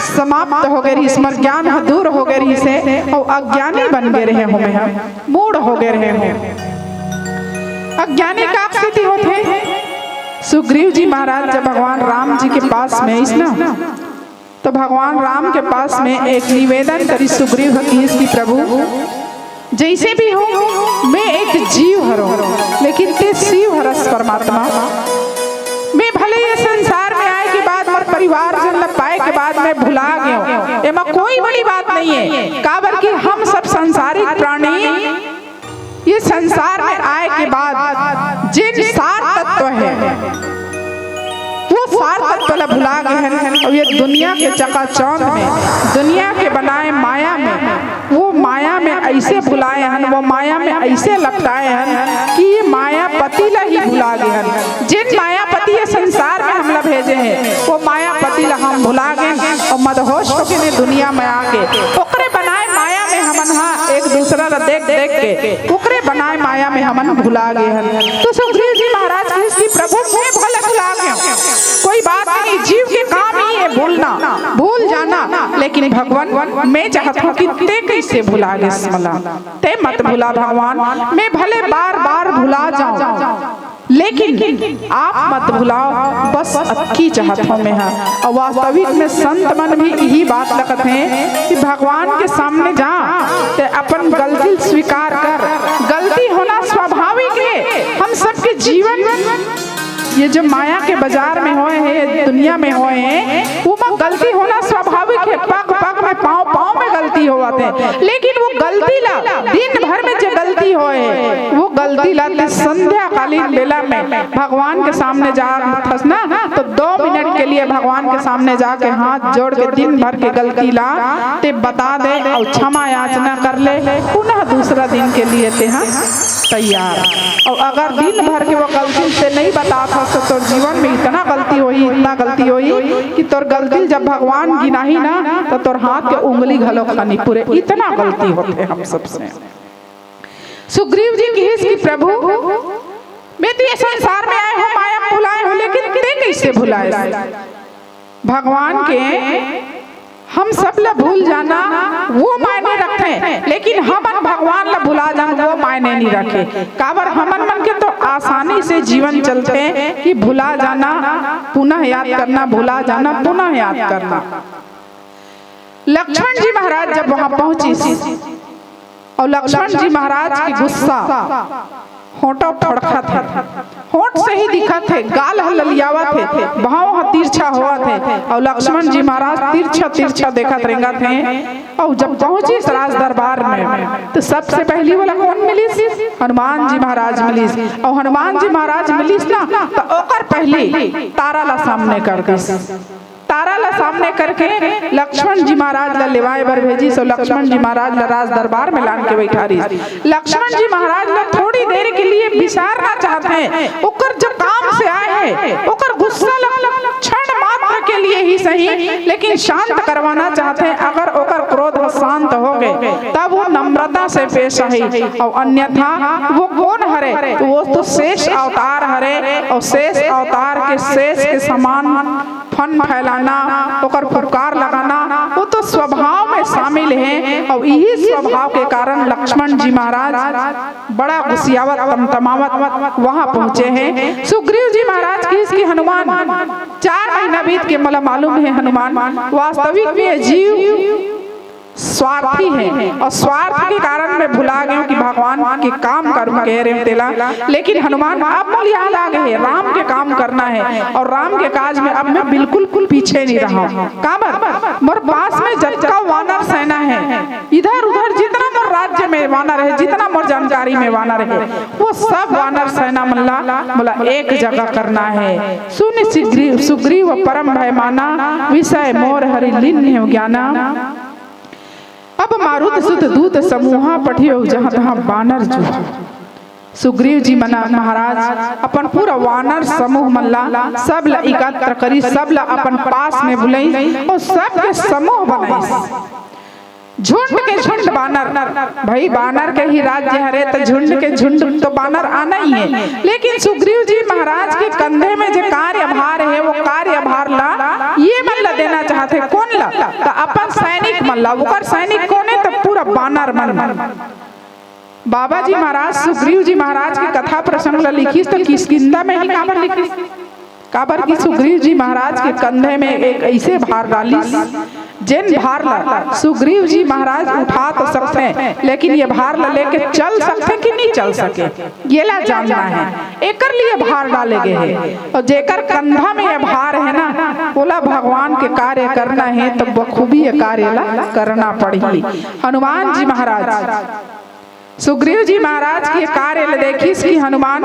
समाप्त हो गे रिहिस, मोर ज्ञान ह दूर हो गे रिहिस हे, अउ अज्ञानी बन गे रेहे हों मैं ह, मूढ़ हो गे रेहे हों। अज्ञानी काक सेती होथे? सुग्रीव जी महाराज जब भगवान राम जी के पास में आइस ना, तो भगवान राम के पास में एक निवेदन करिस सुग्रीव ह, किहिस कि प्रभु, जइसे भी हो, मैं एक जीव हरों, लेकिन तें शिव हरस परमात्मा। मैं भले ये संसार में आए के बाद, मोर परिवारजन ल पाए के बाद मैं भुला गेंव, एमा कोई बड़ी बात नइ हे, काबर कि हम सब सांसारिक प्राणी ये संसार में आए के बाद जेन सार तत्व हे, वो सार तत्व ला भुला गे हन। अउ ये दुनिया के चकाचौंध में, दुनिया के बनाए माया में, वो माया में अइसे भुलाए हन, वो माया में अइसे लपटाए हन कि ये मायापति ला ही भुला गे हन। जेन मायापति ये हे, वो मायापति ला हम भुला गेन अउ मदहोश हो गेन दुनिया में आके। ओकरे बनाए माया में हमन हा एक दूसरा ला देख देख के, ओकरे बनाए माया में हमन भुला गे हन। तो सुग्रीव जी महाराज कहिस कि प्रभु, मैं भले भुला गेंव, कोई बात नहीं, जीव के काम ही है भूलना, भूल जाना, लेकिन भगवान, मैं चाहत हूँ कि ते कैसे भुला गेस मला, ते मत भुला भगवान, मैं भले बार बार भुला जाऊं, लेकिन आप मत भुलाओ, बस अतकी चाहत हूँ मैं हा। अउ वास्तविक में संत मन भी यही बात ला कथे कि भगवान के सामने जा, ते अपन गलती स्वीकार कर। गलती होना स्वाभाविक है, हम सबके जीवन, ये जो माया के बाजार में होए हे, दुनिया में होए हे, वो में गलती होना स्वाभाविक है। पग पग में, पाँव पाँव में गलती होवत हे, लेकिन वो गलती ला, दिन भर में जो गलती होए हे, वो गलती ला ते संध्याकालीन बेला में भगवान के सामने जाथस ना, तो दो मिनट के लिए भगवान के सामने जाके हाथ जोड़ के दिन भर के गलती ला ते बता दे अउ क्षमा याचना कर ले, पुनः दूसरा दिन के लिए ते हा तैयार। अउ अगर दिन भर के वो गलती ते नहीं बताथस, तो तोर जीवन में इतना गलती होही, इतना गलती होही कि तोर गलती जब भगवान गिनाही ना, तो तोर हाथ के उंगली घलो खानी पूरे, इतना गलती होथे हम सबसे। सुग्रीव जी कहिस कि प्रभु, मैं तो ये संसार में आए हूँ, माया में भुलाए हूँ, लेकिन ते कैसे भुलाए? भगवान के हम सब ला भूल जाना वो मायने रखथे, लेकिन हमन भगवान ला भुला जान वो मायने नहीं रखे। काबर हमन मन के तो आसानी से जीवन चलथे कि भुला जाना, पुनः याद करना, भुला जाना, पुनः याद करना। लक्ष्मण जी महाराज जब वहां पहुंचिस, अउ लक्ष्मण जी महाराज के गुस्सा होंठो फड़कत हे, होंठ से ही दिखत हे, गाल ह ललियावत हे, भाव ह तिरछा होवत हे, अउ लक्ष्मण जी महाराज तिरछा तिरछा देखत रेंगत हे। अउ जब पहुंचिस राज दरबार में, तो सबसे पहली वाला कौन मिलिस? हनुमान जी महाराज मिलिस। अउ हनुमान जी महाराज मिलिस ना, तो ओकर पहली तारा ला सामने कर दिस। तारा ला सामने करके लक्ष्मण जी महाराज ला लेवाए बर भेजिस, अउ लक्ष्मण जी महाराज ला राज दरबार में लान के बैठारिस। लक्ष्मण जी महाराज ला थोड़ी देर के लिए बिसारना चाहत हे, ओकर जो काम से आए हे, ओकर गुस्सा ला क्षण मात्र के लिए ही सही, लेकिन शांत करवाना चाहत हे। अगर ओकर क्रोध शांत हो गे, तब वो नम्रता से पेश आही, अउ अन्यथा वो कौन हरे? तो वो तो शेष अवतार हरे, अउ शेष अवतार के शेष के समान फन फैलाना, ओकर फुफकार लगाना, वो तो स्वभाव में शामिल हे। अउ यही स्वभाव के कारण लक्ष्मण जी महाराज बड़ा गुसियावत, तमतमावत वहां पहुंचे हे। सुग्रीव जी महाराज कहिस कि हनुमान, चार महीना बीत के, मला मालूम हे हनुमान, वास्तविक में ये जीव स्वार्थी हे, अउ स्वार्थ के कारण मैं भुला गेंव कि भगवान के काम करूं कहे रेंव तेला। लेकिन हनुमान, अब मोला याद आ गे हे, राम के काम करना हे, अउ राम के काज में अब मैं बिल्कुल पीछे नहीं रहंव। काबर? मोर पास में जतका वानर सेना हे, इधर उधर जितना मोर राज्य में वानर हे, जितना मोर जानकारी में वानर हे, वो सब वानर सेना मन ला मोला एक जगह करना हे। सुनि सुग्रीव, सुग्रीव परम भय माना, विषय मोर हरि लीन्हेव ज्ञाना। अब मारुत सुत दूत समूहा, पठियो जहाँ तहाँ बानर जूहा। सुग्रीव जी मना महाराज अपन पूरा वानर समूह मन ला, सब ला एकत्र करिस, सब ला अपन पास में बुलाइस अउ सबके समूह बनाइस। झुंड के झुंड बानर, भाई, बानर के ही राज्य हरे, त झुंड के झुंड तो बानर आना ही हे। लेकिन सुग्रीव जी महाराज के कंधे में जो कार्यभार हे, वो कार्यभार ला ये मन ला देना चाहत हे। कोन ला? त अपन सैनिक मन ला। ओकर सैनिक कोन हे? त पूरा बानर मन। बाबा जी महाराज सुग्रीव जी महाराज के कथा प्रसंग ला लिखिस, त किष्किंधा में ही काबर लिखिस? काबर कि सुग्रीव जी महाराज के कंधे में एक ऐसे भार डालिस, जेन भार ला सुग्रीव जी महाराज उठा तो सकथे, लेकिन ये भार ला लेके चल सकथे कि नहीं चल सके, ये ला जानना हे। एकर लिए भार डाले गे हे। अउ जेकर कंधा में ये भार हे ना, ओला भगवान के कार्य करना हे, तो बखूबी ये कार्य ला करना पड़ही। हनुमान जी महाराज सुग्रीव जी महाराज के कार्य ल देखिस कि हनुमान,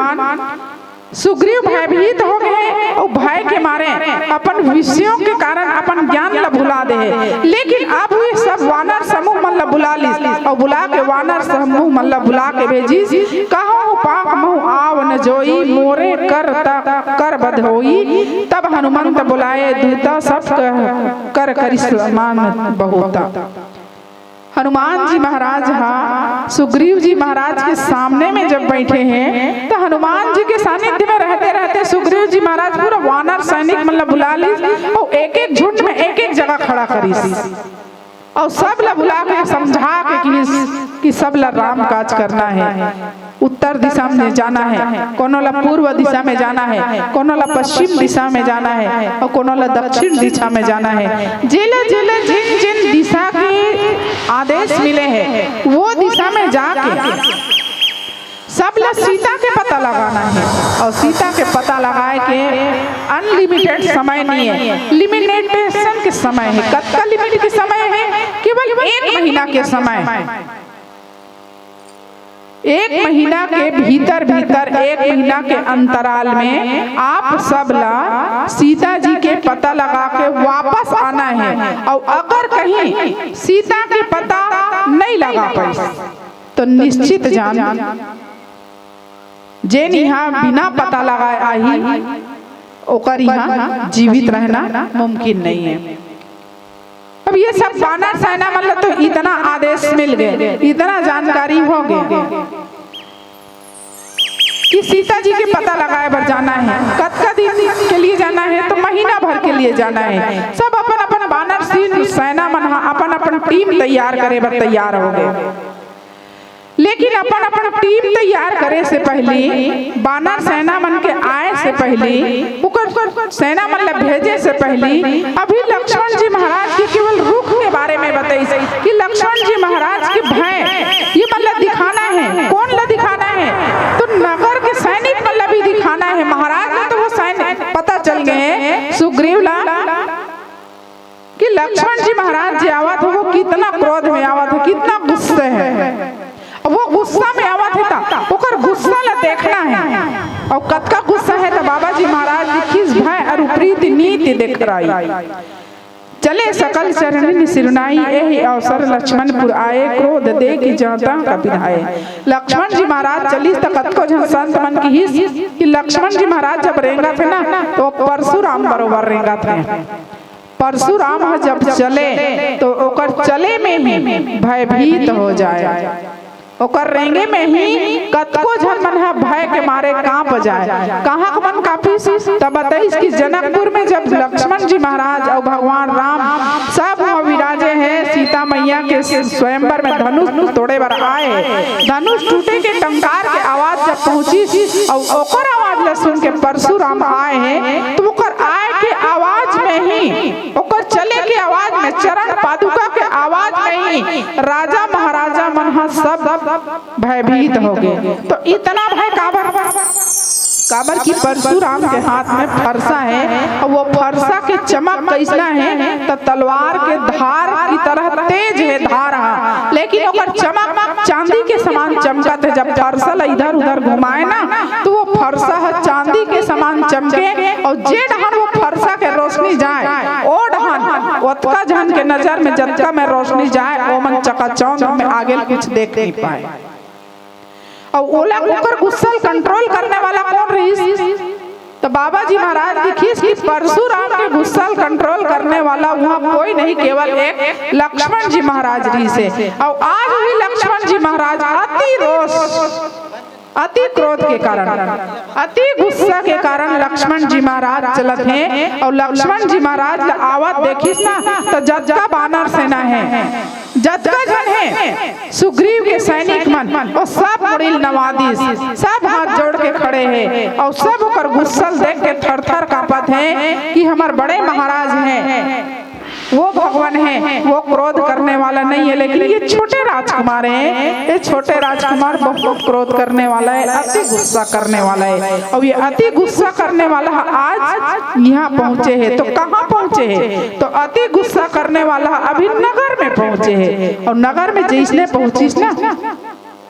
सुग्रीव भयभीत हो गे हे अउ भय के मारे अपन विषयों के कारण अपन ज्ञान ल भुला दे हे। लेकिन अब ये सब वानर समूह मन ल बुला लिस अउ बुला के वानर समूह मन ल बुला के भेजिस, कहूँ पाक महु आव न जोई, मोरे कर तक कर बध होई। तब हनुमंत बुलाए दूता, सब कह कर करिस मान बहुता। हनुमान जी महाराज हा सुग्रीव जी महाराज के सामने में जब बैठे हैं, तो हनुमान जी के सानिध्य में रहते रहते सुग्रीव जी महाराज पूरा वानर सैनिक मन ला बुला ली और एक एक झुंड में एक एक जगह खड़ा करिस और सब ला बुला के समझा के किहिस कि सब ला राम काज करना है, उत्तर दिशा में जाना है, कोनो ला पूर्व दिशा में जाना है, कोनो ला पश्चिम दिशा में जाना है और कोनो ला दक्षिण दिशा में जाना है। जेला जेला जिन जिन दिशा के आदेश मिले हैं, वो दिशा में जाके सब ला सीता के पता लगाना है। और सीता के पता लगाए के अनलिमिटेड समय नहीं है, लिमिटेशन के समय है। कतका लिमिट के समय है? केवल एक महीना के समय। एक महीना के भीतर भीतर, एक महीना के अंतराल में आप सब ला सीता जी के पता लगा के वापस आना है। और अगर कहीं सीता के पता नहीं लगा पाइस, तो निश्चित जान, जेन इहाँ बिना पता लगाए आही, ओकर इहाँ जीवित रहना मुमकिन नहीं है। अब ये सब वानर सेना मन ला तो इतना आदेश मिल गए, इतना जानकारी हो गए कि सीता जी के पता लगाए बर जाना है। कतका दिन के लिए जाना है? तो महीना भर के लिए जाना है। सब अपन अपन वानर सेन-, सेना मन हा अपन अपन टीम तैयार करे बर तैयार हो गए। लेकिन अपन अपन टीम तैयार करे से पहली, वानर सेना मन के आए से पहली, ओकर सेना मन ला भेजे से पहली, अभी लक्ष्मण जी महाराज के केवल रुख के बारे में बताइस कि लक्ष्मण जी महाराज के भय ये मन ला दिखाना है। कौन ला दिखाना है? तो नगर के सैनिक मन ला भी दिखाना है। महाराज ला तो वो सैनिक पता चल गए हैं, सुग्रीव ला, कि लक्ष्मण जी महाराज जी आवत हो, वो कितना क्रोध में आवत हो, कितना गुस्से है। अब वो गुस्सा में आवत है, त ओकर गुस्सा ला देखना है। और कतका गुस्सा है, त बाबा जी महाराज जी खिस भय अरु प्रीति नीति देखराई। चले सकल चरणिन सिरनाई, एहि अवसर लक्ष्मणपुर आए, क्रोध देखि जहाँ तहाँ कपि धाए। लक्ष्मण जी महाराज चलिस, त कतको झन संत मन किहिस कि लक्ष्मण जी महाराज जब रेंगत है ना, तो परशुराम बरोबर रेंगत है। परशुराम ह जब चले, तो ओकर चले में ही भयभीत हो जाए। ओकर रेंगे में ही कतको झन मन ह भय के मारे कांप जाए। कहाँ के मन कांपिस? तब बताइस कि जनकपुर में जब लक्ष्मण जी महाराज और भगवान राम सब वहाँ विराजे हैं, सीता मैया के स्वयंवर में धनुष तोड़े बर आए, धनुष टूटे के टंकार के आवाज जब पहुंचिस और ओकर आवाज ला सुन के परशुराम आए हैं, तो ओकर आए के आवाज में ही, ओकर चले के आवाज में, चरण पादुका के आवाज में ही राजा महाराजा मन ह सब भयभीत हो गए। तो इतना भय काबर? काबर कि परशुराम के हाथ में फरसा है, और वो फरसा के चमक कैसना है, तो तलवार के धार की तरह तेज है धार हा, लेकिन ओकर चमक चांदी के समान चमकत है। जब फरसा ला इधर उधर घुमाए ना, तो वो फरसा ह चांदी के समान चमके, और जे डहन वो फरसा के रोशनी जाए, ओ डहन ओतका झन के नजर में जतका में रोशनी जाए, ओमन चकाचौंध में आगे कुछ देख नहीं पाए। और ओला, ओकर गुस्सा ल कंट्रोल करने वाला कौन रहिस? तो बाबा जी महाराज लिखिस कि परशुराम के गुस्सा ल कंट्रोल करने वाला वहाँ कोई नहीं, केवल एक लक्ष्मण जी महाराज रहिस हे। और आज भी लक्ष्मण जी महाराज अति रोष, अति क्रोध के कारण, अति गुस्सा के कारण लक्ष्मण जी महाराज चलत हे। और लक्ष्मण जी महाराज ल आवत देखिस ना, तो जतका बानर सेना है, जतका झन हे सुग्रीव के सैनिक मन, वो सब मुड़ी ल नवा दिस, सब हाथ जोड़ के खड़े हे और सब ओकर गुस्सा ल देख के थर-थर कांपत हे कि हमर बड़े महाराज हे, वो भगवान हे, वो क्रोध करने वाला नहीं है। लेकिन ये छोटे राजकुमार हैं, ये छोटे राजकुमार बहुत क्रोध करने वाला है, अति गुस्सा करने वाला है। और ये अति गुस्सा करने वाला आज यहाँ पहुँचे है, तो कहाँ पहुँचे है? तो अति गुस्सा करने वाला अभी नगर में पहुँचे है। और नगर में जैसने पहुँचिस ना,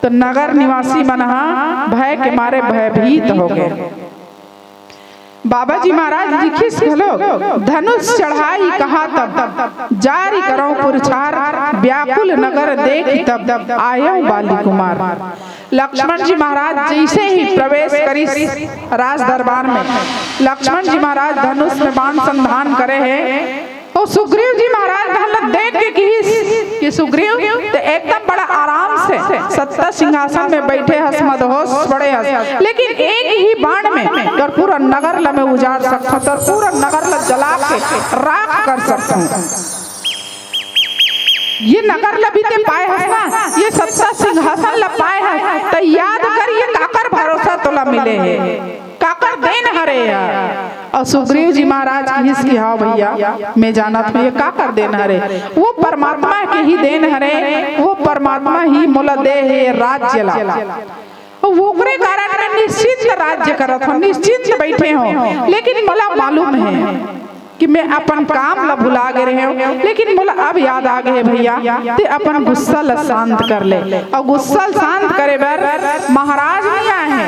तो नगर निवासी मन हा भय के मारे भयभीत हो गए। बाबा जी महाराज लिखिस घलो, धनुष चढ़ाई कहा तब, जारि करौं पुरछार, व्याकुल नगर देखि तब, आयौं बाली कुमार। लक्ष्मण जी महाराज जैसे ही प्रवेश करिस राज दरबार में, लक्ष्मण जी महाराज धनुष में बाण संधान करे हे, अउ सुग्रीव जी महाराज धन ल देख के किहिस कि सुग्रीव, ते एकदम बड़ा आराम से सत्ता सिंहासन में बइठे हस, मदहोश पड़े हस, लेकिन एक ही बाण में तोर पूरा नगर ल मैं उजाड़ सकथंव, तोर पूरा नगर ल जला के राख कर सकथंव। ये नगर ल भी ते पाए हस ना, ये सत्ता सिंहासन ल पाए हस, त याद कर, ये काकर भरोसा तोला मिले हे, काकर देन हरे या। अउ सुग्रीव जी महाराज किहिस कि हाँ भइया, मैं जानत हंव ये काकर देन हरे, वो परमात्मा के ही देन हरे, वो परमात्मा ही मोला दे हे ये राज्य ला। अउ ओकरे कारण मैं निश्चिंत राज्य करत हंव, निश्चिंत बइठे हंव, लेकिन मोला मालूम हे कि मैं अपन काम ल भुला गे रहेंव, लेकिन मोला अब याद आ गे हे भइया, ते अपन गुस्सा ल शांत कर ले। अउ गुस्सा ल शांत करे बर महाराज नइ आए हे,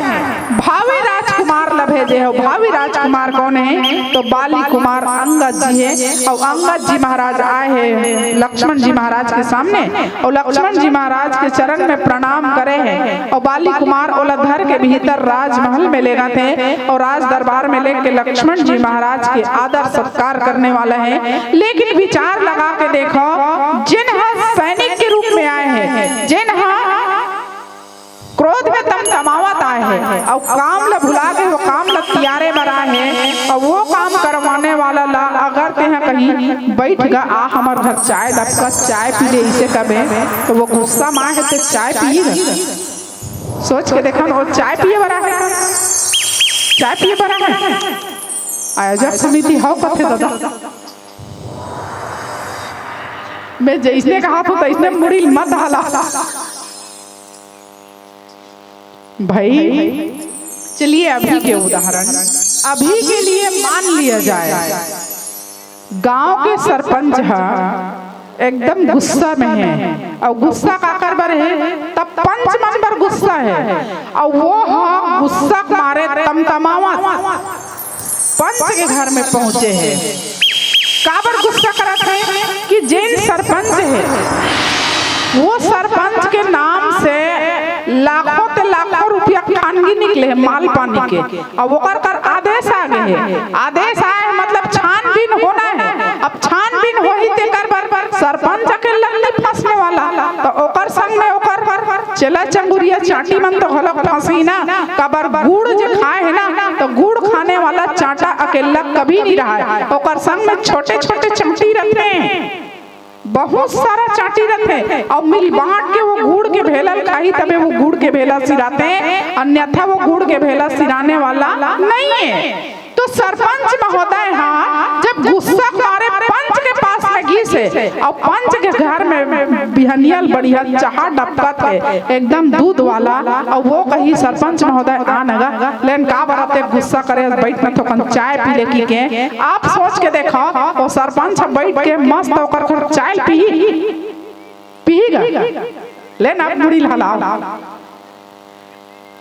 भावी राजकुमार ल भेजे हंव। भावी राजकुमार कोन हे? तो बाली कुमार अंगद जी हे। अउ अंगद जी महाराज आए हे लक्ष्मण जी महाराज के सामने, अउ लक्ष्मण जी महाराज के चरण में प्रणाम करे हे। अउ बाली कुमार ओला धर के भीतर राजमहल में लेगथे, अउ राज दरबार में लेके लक्ष्मण जी महाराज के आदर सत्कार करने वाला हे। लेकिन विचार लगा के देखो, जेन ह सैनिक के रूप में आए हे, जेन ह क्रोध में तमतमावत आए हे, अउ काम ल भुला के वो काम ल तियारे बर आए हे, अउ वो काम करवाने वाला ला अगर तेहा कहीं, "बइठ गा, आ हमर घर चाय डबकत, चाय पी ले," इसे कबे, तो वो गुस्सा में आए हे, ते चाय पीही गा। सोच के देखन, वो चाय पिए बर आए हे, चाय पिए बर आए हे। आयोजक समिति हव कथे दादा, मैं जइसने कहाथंव तइसने मुड़ी ल मत हला। भाई, चलिए अभी के उदाहरण, अभी के लिए मान लिया जाए, गांव के सरपंच ह एकदम गुस्सा में हे, अउ गुस्सा काकर बर हे? त पंच मन बर गुस्सा हे, अउ वो ह गुस्सा के मारे तमतमावत पंच के घर में पहुंचे हे। काबर गुस्सा करत हे कि जेन सरपंच हे, वो सरपंच के नाम से लाखों ते लाखों रुपया खानगी निकले हे माल पानी के। अब ओकर कर आदेश आ गे हे, आदेश आए मतलब छानबीन होना हे। अब छानबीन होही तेकर बर सरपंच अकेल्ला नइ फंसने वाला, त ओकर संग में ओकर चेला चंगुरिया चांटी मन तो घलोक फंसही ना, काबर गुड़ जे खाए हे ना, त गुड़ खाने वाला चांटा अकेल्ला कभी नइ रहय, ओकर संग में छोटे-छोटे चांटी रहिथे, बहुत सारा चांटी रहिथे, अउ मिल बांट के वो गुड़ के भेला ल खाही, तभे वो गुड़ के भेला सिराथे, अन्यथा वो गुड़ के भेला सिराने वाला नइ हे। तो सरपंच महोदय ह जब गुस्सा के मारे पंच के पास में गिस हे, अउ पंच के घर में बिहनिया ल बढ़िया चाहा डबकत हे, एकदम दूध वाला, अउ वो कही, "सरपंच महोदय, आ न गा, लेन का बर अतेक गुस्सा करे हस, बइठ न थोकन चाय पी ले," कहिके। आप सोच के देखव, वो सरपंच ह बइठ के मस्त ओकर घर चाय ल पीही, पीही गा, लेन आप मुड़ी ल हलाव।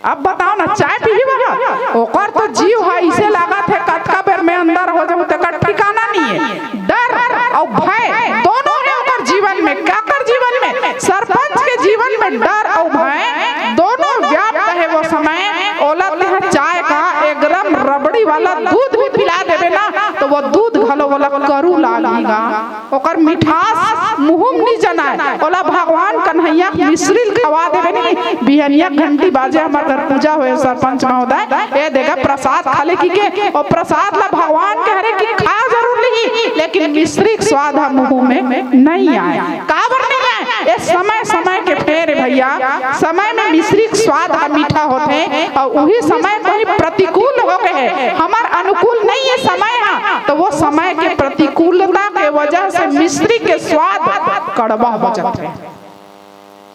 अब बताव ना, चाय पीही वहा? ओकर तो जीव ह अइसे लागत हे, कतका बेर में अंदर हो जाहूं, तेकर ठिकाना नइ हे। डर अउ भय दोनों हे ओकर जीवन में। काकर जीवन में? सरपंच के जीवन में डर अउ भय दोनों व्याप्त हे। वो समय ओला तेहा चाय का एकदम रबड़ी वाला दूध भी पिला देबे ना, त वो दूध घलो ओला करू लागही गा। ओकर मिठास मुंह म नइ जनाय, ओला भगवान कन्हैया के मिश्री ल खवा देबे नी। बिहनिया घंटी बाजे, हमर घर पूजा होय, सरपंच महोदय, ए दे गा प्रसाद खा ले कहिके, ओ प्रसाद ला भगवान के हरे कि खा जरूर लिही, लेकिन मिश्री के स्वाद ह मुंह में नइ आय। काबर नइ आय? ए समय समय के फेर हे भइया, समय में मिश्री के स्वाद ह मीठा होथे, अउ उही समय कोई प्रतिकूल होगे हे, हमर अनुकूल नइ हे समय ह, त वो समय के प्रतिकूलता के वजह से मिश्री के स्वाद कड़वा हो जाथे।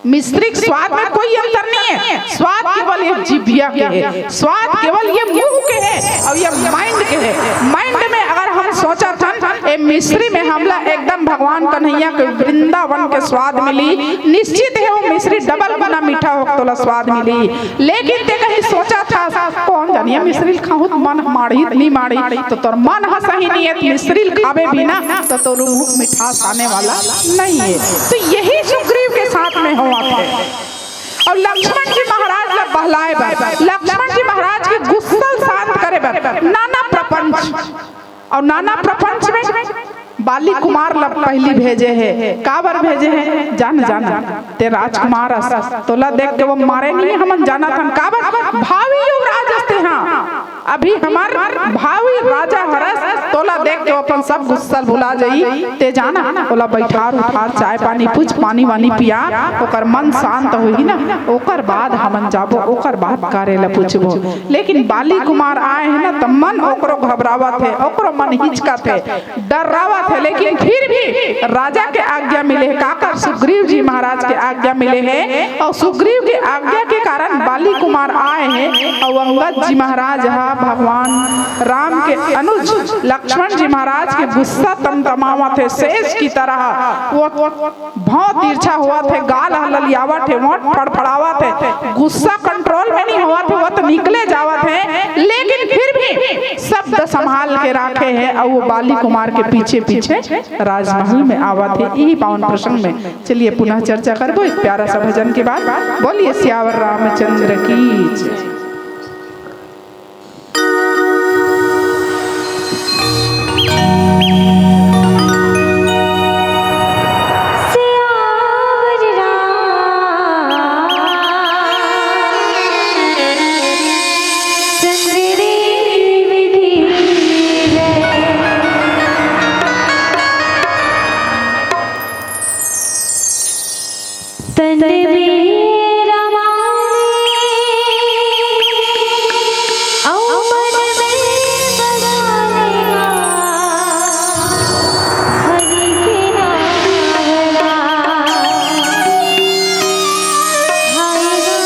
मिश्री के स्वाद में कोई अंतर नइ हे, स्वाद केवल ये जिभिया के हे, स्वाद केवल ये मुंह के हे अउ ये माइंड के हे। माइंड में अगर हम सोचत हन, ए मिश्री में हमला एकदम भगवान कन्हैया के वृंदावन के स्वाद मिली, निश्चित हे वो मिश्री डबल गुना मीठा होके तोला स्वाद मिली। लेकिन ते कहीं सोचत हस, कोन जानी ए मिश्री ल खाहूं त मन ह माड़ही त नइ माड़ही, त तोर मन ह सही नइ हे, त मिश्री ल खाबे भी ना, त तोर मुंह मिठास आने वाला नइ हे। त यही सुग्रीव के साथ में होवत हे। अउ लक्ष्मण जी महाराज ला बहलाए बर, लक्ष्मण जी महाराज के गुस्सा ल शांत करे बर नाना प्रकार प्रपंच, अउ नाना प्रपंच में बाली कुमार ला पहिली भेजे हे। काबर भेजे हे? जान, जान, ते राजकुमार अस, तोला देख के वो मारे नहीं, हमन जानत हन। काबर? भावी युवराज अस ते, हाँ, अभी हमर भावी राजा हरस, तोला देख के वो अपन सब गुस्सा भुला जाई। ते जाना, ओला बैठार उठार, चाय पानी पूछ, पानी वानी पिया, ओकर मन शांत होही ना, ओकर बाद हमन जाबो, ओकर बाद करे ला पूछबो। लेकिन बाली कुमार आए हे ना, त मन ओकरो घबरावत हे, ओकरो मन हिचकत हे, डर्रावत हे, लेकिन फिर भी राजा के आज्ञा मिले हे। काकर? सुग्रीव जी महाराज के आज्ञा मिले हे, अउ सुग्रीव के आज्ञा के कारण बाली कुमार आए हे, अउ अंगद जी महाराज हा भगवान राम के अनुज लक्ष्मण जी महाराज के गुस्सा तमतमावत हे, शेष की तरह वो बहुत तिरछा होवत हे, गाल ह ललियावत हे, ओंठ फड़फड़ावत हे, गुस्सा control में नहीं होवत हे, वो तो निकले जावत हे, लेकिन फिर भी शब्द संभाल के राखे हे, अउ वो बाली कुमार के पीछे पीछे राजमहल में आवत हे। यही पावन प्रसंग में चलिए पुनः चर्चा करबो एक प्यारा सा भजन के बाद। बोलिए सियावर रामचंद्र की जय। तन में रमा ले, अउ मन में बसा लेना, हरि के नाम ला। हाय गा,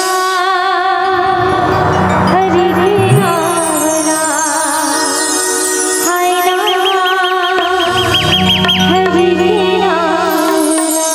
हरि के नाम ला। हाय गा, हरि के नाम ला।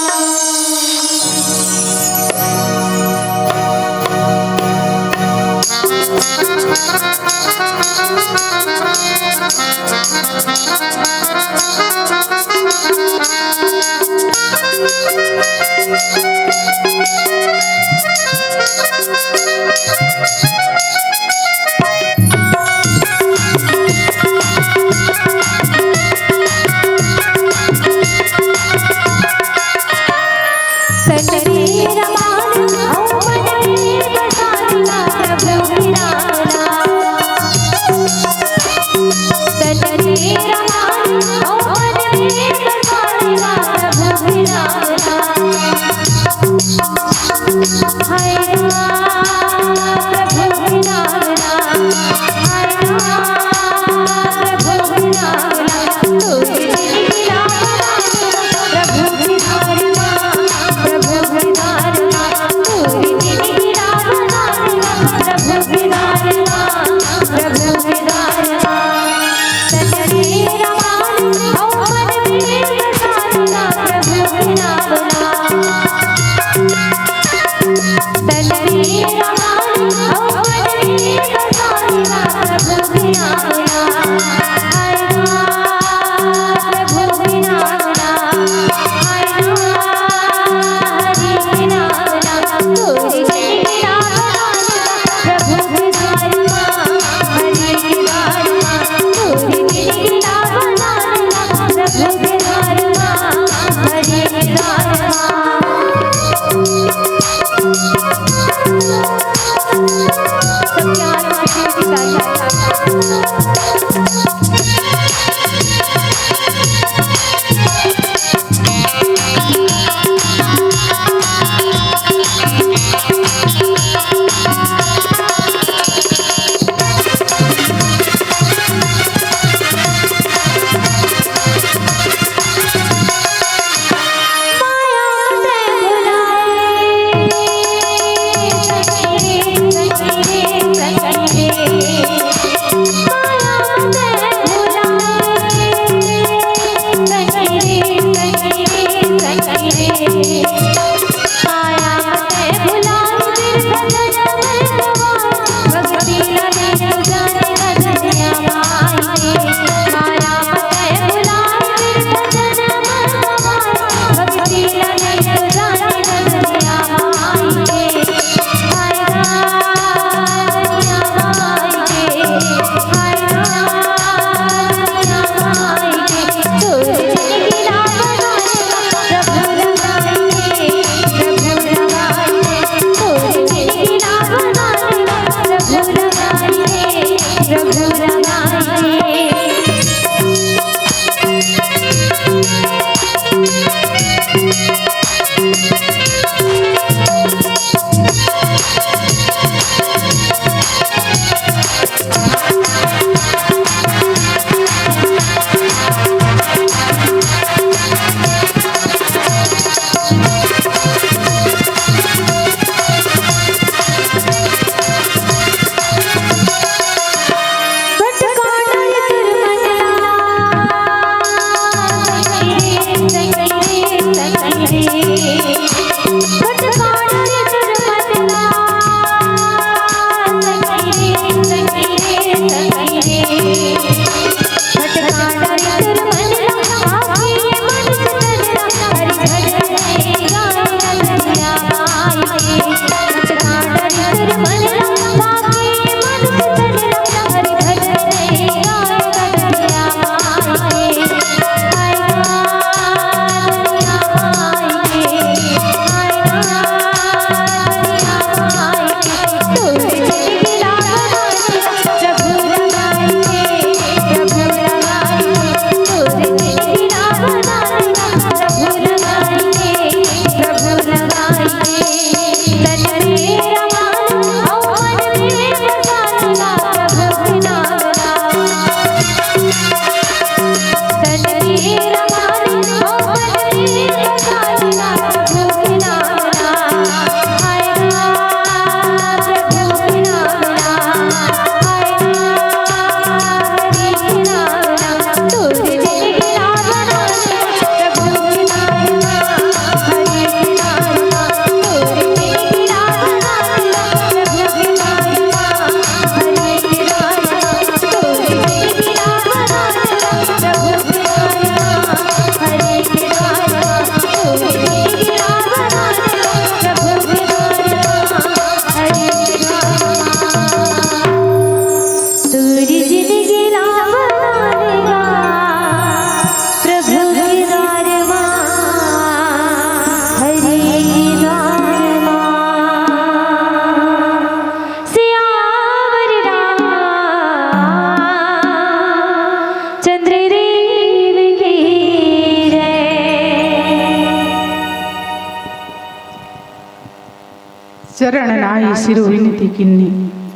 चरण नाई सिरु विनती किन्नी,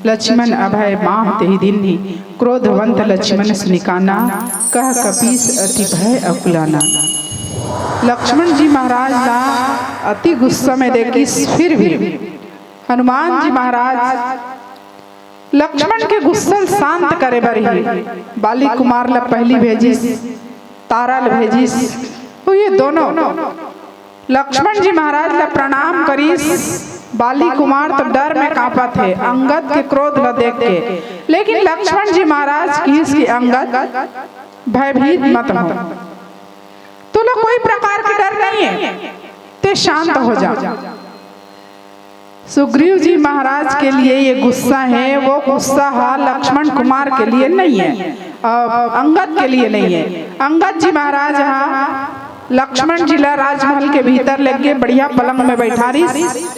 लक्ष्मण अभय माह तेहि दिन्नी। क्रोधवंत लक्ष्मण सुनिकाना, कह कपीस अति भय अकुलाना। लक्ष्मण जी महाराज ला अति गुस्सा में देखिस, फिर भी हनुमान जी महाराज लक्ष्मण के गुस्सा ल शांत करे बर ही बाली कुमार ला पहली भेजिस, तारा ला भेजिस। तो ये दोनों लक्ष्मण जी महाराज ला प्रणाम करिस। बाली कुमार तो डर में कांपत हे अंगद के क्रोध ला देख के, लेकिन लक्ष्मण जी महाराज किहिस कि अंगद, भयभीत मत हो, तोला कोई प्रकार के डर नहीं है, ते शांत हो जा। सुग्रीव जी महाराज के लिए ये गुस्सा है, वो गुस्सा हा लक्ष्मण कुमार के लिए नहीं है, अ, अंगद के लिए नहीं है। अंगद जी महाराज हा लक्ष्मण जी ला राजमहल के भीतर लेके बढ़िया पलंग में बैठारिस।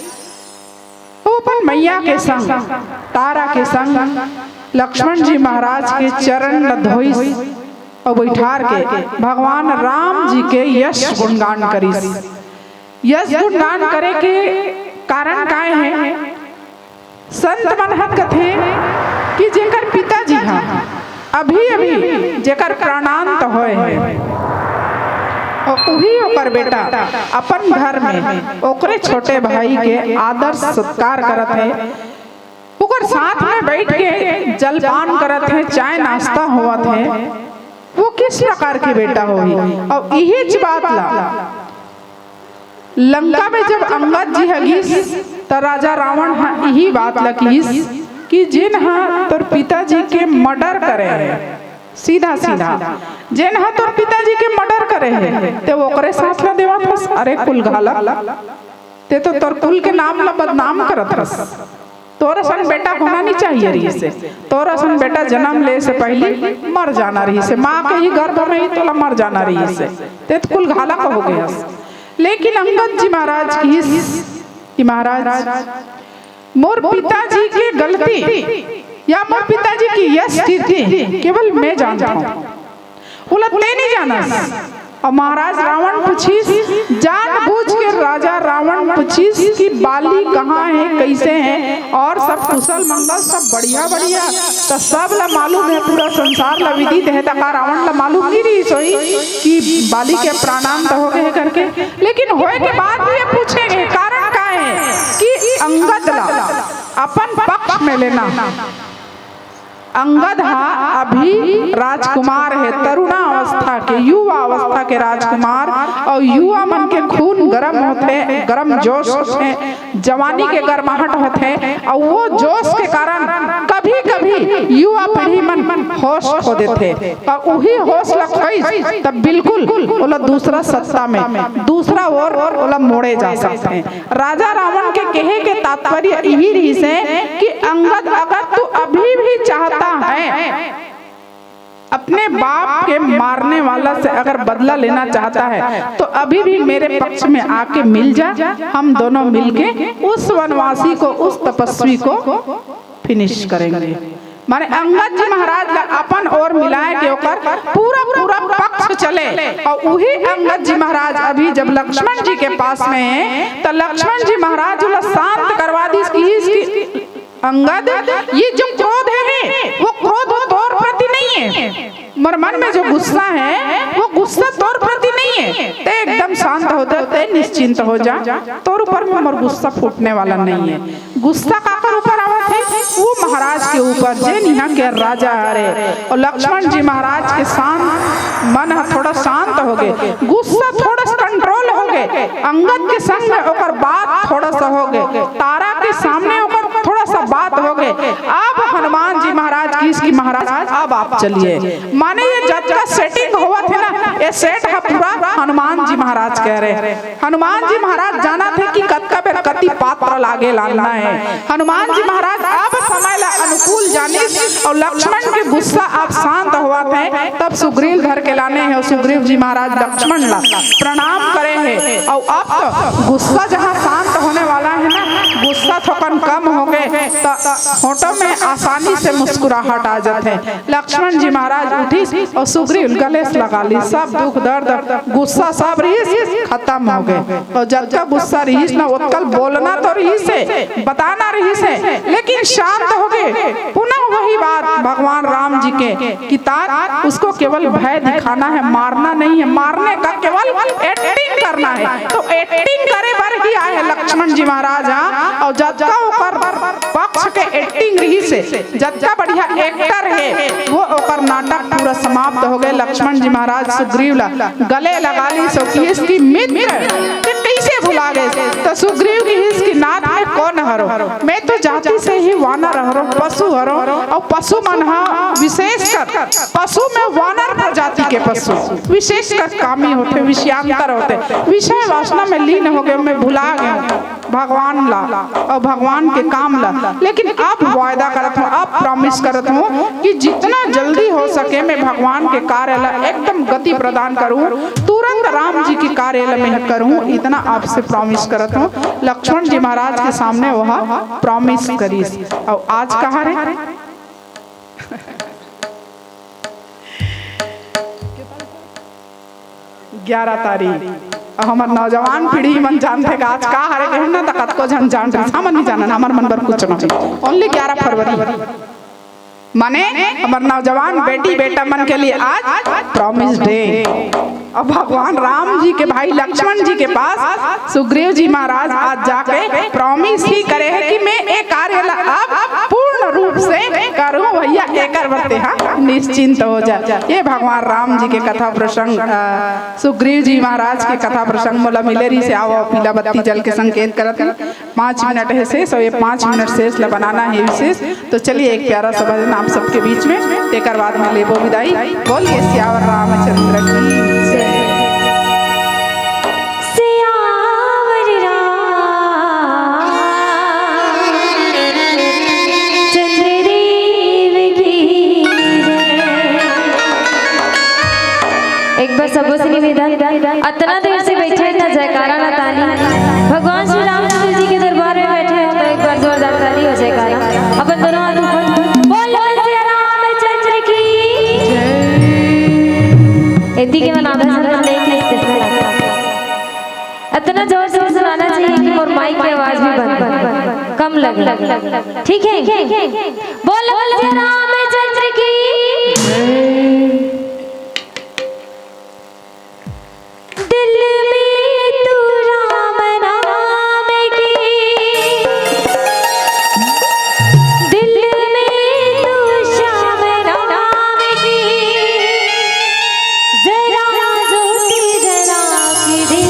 वो अपन मैया के संग, तारा के संग लक्ष्मण जी महाराज के चरण ल धोइस और बैठार के भगवान राम जी के यश गुणगान करिस। यश गुणगान करे के कारण काय है? संत मन ह कथे कि जेकर पिताजी ह अभी-अभी जेकर प्राणांत होए हे, अउ उही ओकर बेटा अपन घर में ओकरे छोटे भाई के आदर सत्कार करत हे, ओकर साथ में बैठ के जलपान करत हे, चाय नाश्ता होवत हे, वो किस प्रकार के बेटा होही? अउ इहीच बात ला लंका में जब अंगद जी ह गिस, त राजा रावण ह इही बात ला किहिस कि जेन ह तोर पिताजी के मर्डर करे हे, सीधा सीधा, जेन ह तोर पिताजी के मर्डर करे हे, ते ओकरे साथ ला देवत हस? अरे कुल घालक, ते तो तोर कुल के नाम ला बदनाम करत हस। तोर असन बेटा होना नहीं चाहिए रहिस हे। तोर असन बेटा जन्म ले से पहली मर जाना रहिस हे। माँ के ही गर्भ में ही तोला मर जाना रहिस हे। ते तो कुल घालक हो गे हस। लेकिन अंगद जी महाराज किहिस कि महाराज, मोर पिताजी के गलती या मोर पिताजी की यश कीर्ति केवल मैं जानता हूँ, ओला ते नहीं जानस। अउ महाराज रावण पूछिस, जानबूझ के राजा रावण पूछिस कि बाली कहाँ हे, कइसे हे, अउ सब कुशल मंगल, सब बढ़िया बढ़िया, त सब ला मालूम हे, पूरा संसार ला विदित हे। त का रावण ला मालूम नहीं रहिस होही कि बाली के प्राणांत हो गे हे करके? लेकिन होए के बाद भी ये पूछे गे, कारण का हे कि अंगद ला अपन पक्ष में लेना। अंगद हा अभी राजकुमार हे, तरुणा अवस्था के, युवा अवस्था के राजकुमार, अउ युवा मन के खून गरम होथे, गरम जोश होथे, जवानी के गर्माहट होथे, अउ वो जोश के कारण कभी-कभी युवा पीढ़ी मन होश खो देथे, अउ उही होश ला खोइस, तब बिल्कुल ओला दूसरा सत्ता में, दूसरा ओर ओला मोड़े जा सकथे। राजा रावण के कहे के तात्पर्य इही रहिस हे कि अंगद, अगर तू अभी भी चाहता है, अपने बाप के मारने वाला से अगर बदला लेना चाहता है, तो अभी भी मेरे पक्ष में आके मिल जा। हम दोनों मिलके उस वनवासी को, उस तपस्वी को फिनिश करेंगे। माने अंगद जी महाराज ला अपन ओर मिलाए के ओकर पूरा पूरा पक्ष चले, अउ उही अंगद जी महाराज अभी जब लक्ष्मण जी के पास में हे, त लक्ष्मण जी महाराज ओला शांत करवा दिस, किहिस कि अंगद, ये जो क्रोध हे, वो क्रोध तोर प्रति नहीं हे। मोर मन में जो गुस्सा हे, वो गुस्सा तोर प्रति नहीं हे। ते एकदम शांत हो जा, ते निश्चिंत हो जा, तोर ऊपर में मोर गुस्सा फूटने वाला नहीं हे। गुस्सा काकर ऊपर आवत हे? वो महाराज के ऊपर, जेन इहाँ के राजा हरे। अउ लक्ष्मण जी महाराज के शांत, मन ह थोड़ा शांत हो गे, गुस्सा थोड़ा सा कंट्रोल हो गे, अंगद के संग में ओकर बात थोड़ा सा हो गे, तारा के सामने ओकर थोड़ा सा बात हो गे। अब हनुमान जी महाराज किहिस कि महाराज, अब आप चलिए। माने ये जतका सेटिंग होवत हे ना, ये सेट ह पूरा हनुमान जी महाराज के हरे। हनुमान जी महाराज जानत हे कि कतका बेर कति पात्र ल आगे लानना हे। हनुमान जी महाराज अब समय ला अनुकूल जानिस अउ लक्ष्मण के गुस्सा अब शांत होवत हे, तब सुग्रीव धर के लाने हे अउ सुग्रीव जी महाराज लक्ष्मण ला प्रणाम करे हे। अउ अब तो गुस्सा जहाँ शांत होने वाला हे ना, गुस्सा थोकन कम होगे, त फोटो में आसानी से मुस्कुराहट आ जाथे। लक्ष्मण जी महाराज उठिस अउ सुग्रीव गले से लगा लिस। सब दुख दर्द, गुस्सा सब रिहिस, खत्म होगे। अउ जतका गुस्सा रिहिस ना, ओतका ल बोलना तो रिहिस हे, बताना रिहिस हे, लेकिन शांत होगे। पुनः वही बात भगवान राम जी के कि तात उसको केवल भय दिखाना है, मारना नहीं है। मारने का केवल एक्टिंग करना है। तो एक्टिंग करे बर ही आए हैं लक्ष्मण जी महाराज, हाँ। अउ जतका ओकर पक्ष के एक्टिंग रिहिस हे, जतका बढ़िया एक्टर हे, वो ओकर नाटक पूरा समाप्त होगे। लक्ष्मण जी महाराज सुग्रीव ला गले लगा लिस अउ किहिस कि मित्र, ते कइसे भुला गे? त सुग्रीव किहिस कि नाथ, मैं कोन हरों? मैं तो जाति से ही वानर हरों, पशु हरों, अउ पशु मन ह विशेषकर पशु में वानर प्रजाति के पशु विशेषकर कामी होथे, विषयांतर होथे, विषय वासना में लीन होगे, मैं भुला गेंव भगवान ला अउ भगवान के काम ला। लेकिन अब वायदा करत हूँ, अब प्रॉमिस करत हूँ कि जितना जल्दी हो सके मैं भगवान के कार्य ला एकदम गति प्रदान करूँ, तुरंत राम जी के कार्य ला मैं करूँ, इतना आपसे प्रॉमिस करत हूँ। लक्ष्मण जी महाराज के सामने वह प्रॉमिस करिस। अउ आज कहाँ रे? ग्यारह तारीख। अउ हमर नौजवान पीढ़ी मन जानथे का आज का हरे, कहूँ ना त कतको झन जान रहिस, हमन नहीं जानन, हमर मन बर कुछ नहीं। ओनली ग्यारह फरवरी, माने हमर नौजवान बेटी बेटा मन के लिए आज प्रॉमिस डे। अब भगवान राम जी के भाई लक्ष्मण जी के पास सुग्रीव जी महाराज आज जाके प्रॉमिस ही करे हे कि मैं ये कार्य ला अब पूर्ण रूप से करूँ भैया, एकर बर तेहा निश्चिंत हो जा। ये भगवान राम जी के कथा प्रसंग, अ, सुग्रीव जी महाराज के कथा प्रसंग मोला मिले रिहिस हे। आओ, पीला बत्ती जल के संकेत करत हे। पाँच मिनट हे शेष, अउ ये पाँच मिनट शेष ला बनाना हे विशेष। तो चलिए, एक प्यारा सा भजन आप सबके बीच में, तेकर बाद में लेबो विदाई। बोलिए सियावर रामचंद्र की जय। सियावर रामचंद्र देव की जय। एक बार सबों से निवेदन, अतना देर से बैठे ना जयकारा ना ताली, भगवान श्री रामचंद्र जी के दरबार में बैठे हो तो एक बार जोरदार ताली हो जयकारा। अपन दोनों हाथ ऊपर, बोल बोल सिया रामचंद्र की। एती के मन आधा सुना नहीं थी, स्पेशल लगता। इतना जोर से सुनाना चाहिए कि मोर माइक की आवाज भी बंद, बंद, बंद, कम लगे। ठीक है? बोल बोल सिया रामचंद्र की। दिल में तू राम नाम की, दिल में तू श्याम नाम की, जरा ज्योति जला के दे।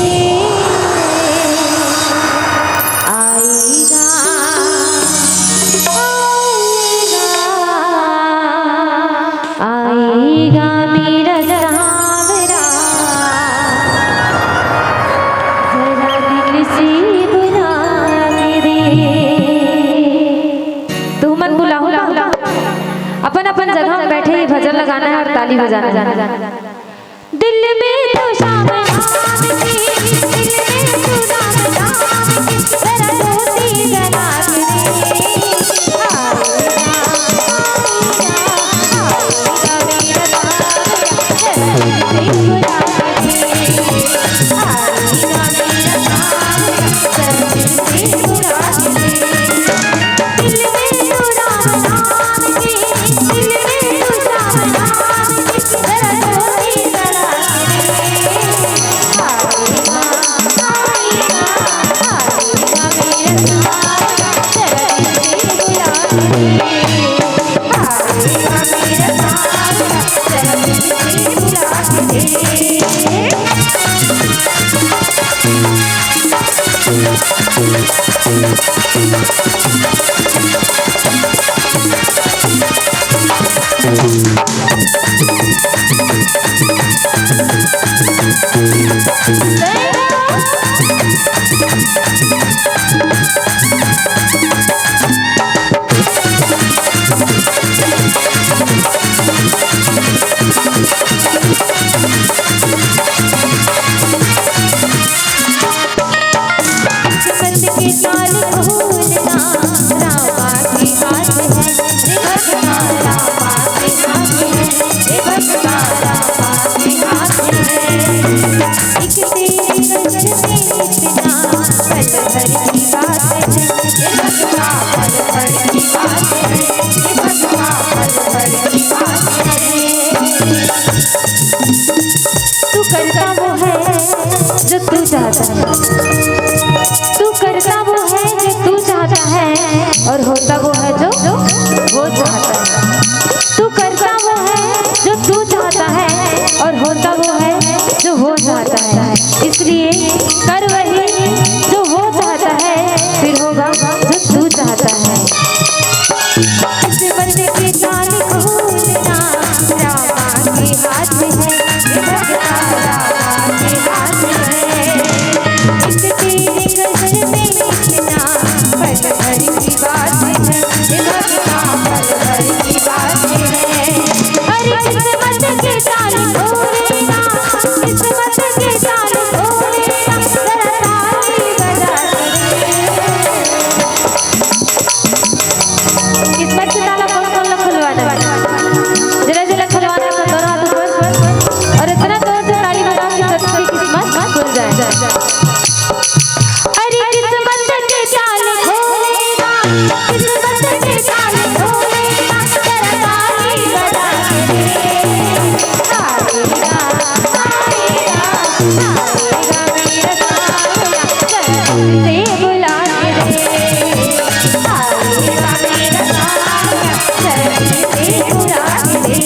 आएगा, आएगा, आएगा मेरा सांवरा, जरा दिल से बुला के दे। तुमन बुलाओ ना, अपन अपन जगह में बैठे ही भजन लगाना है और ताली बजाना है। दिल में तो शाम नाम की, दिल में तो नाम नाम की, जरा ज्योति जला के दे। किस्मत के ताल खोल करता वो है जो तू चाहता है। तू करता वो है जो तू चाहता है, और होता वो है जो वो चाहता है। तू करता वो है जो तू चाहता है, और होता वो है जो वो चाहता है। इसलिए कर वही जो वो चाहता है, फिर होगा जो तू चाहता है। किस्मत के ताले खोलना रामा के हाथ है, ये भगता रामा के हाथ है। एक तेरे कष्ट में इतना पल भर की बात है, ये भगता पल भर की बात है। अरे किस्मत के ताले खोलना, किस्मत के ताले खोलना, जरा ताली बजा दे। किस्मत के ताला कौन कौन ला खुलवाना है? जरा जरा खुलवाना है, दोनों हाथ ऊपर। और इतना जोर से ताली बजाओ कि सबकी किस्मत खुल जाए। अरे किस्मत के ताले खोलना, किस्मत के ताले खोलना, जरा ताली बजा के दे। आएगा, आएगा, आएगा मेरा सावरा, जरा से बुला के दे।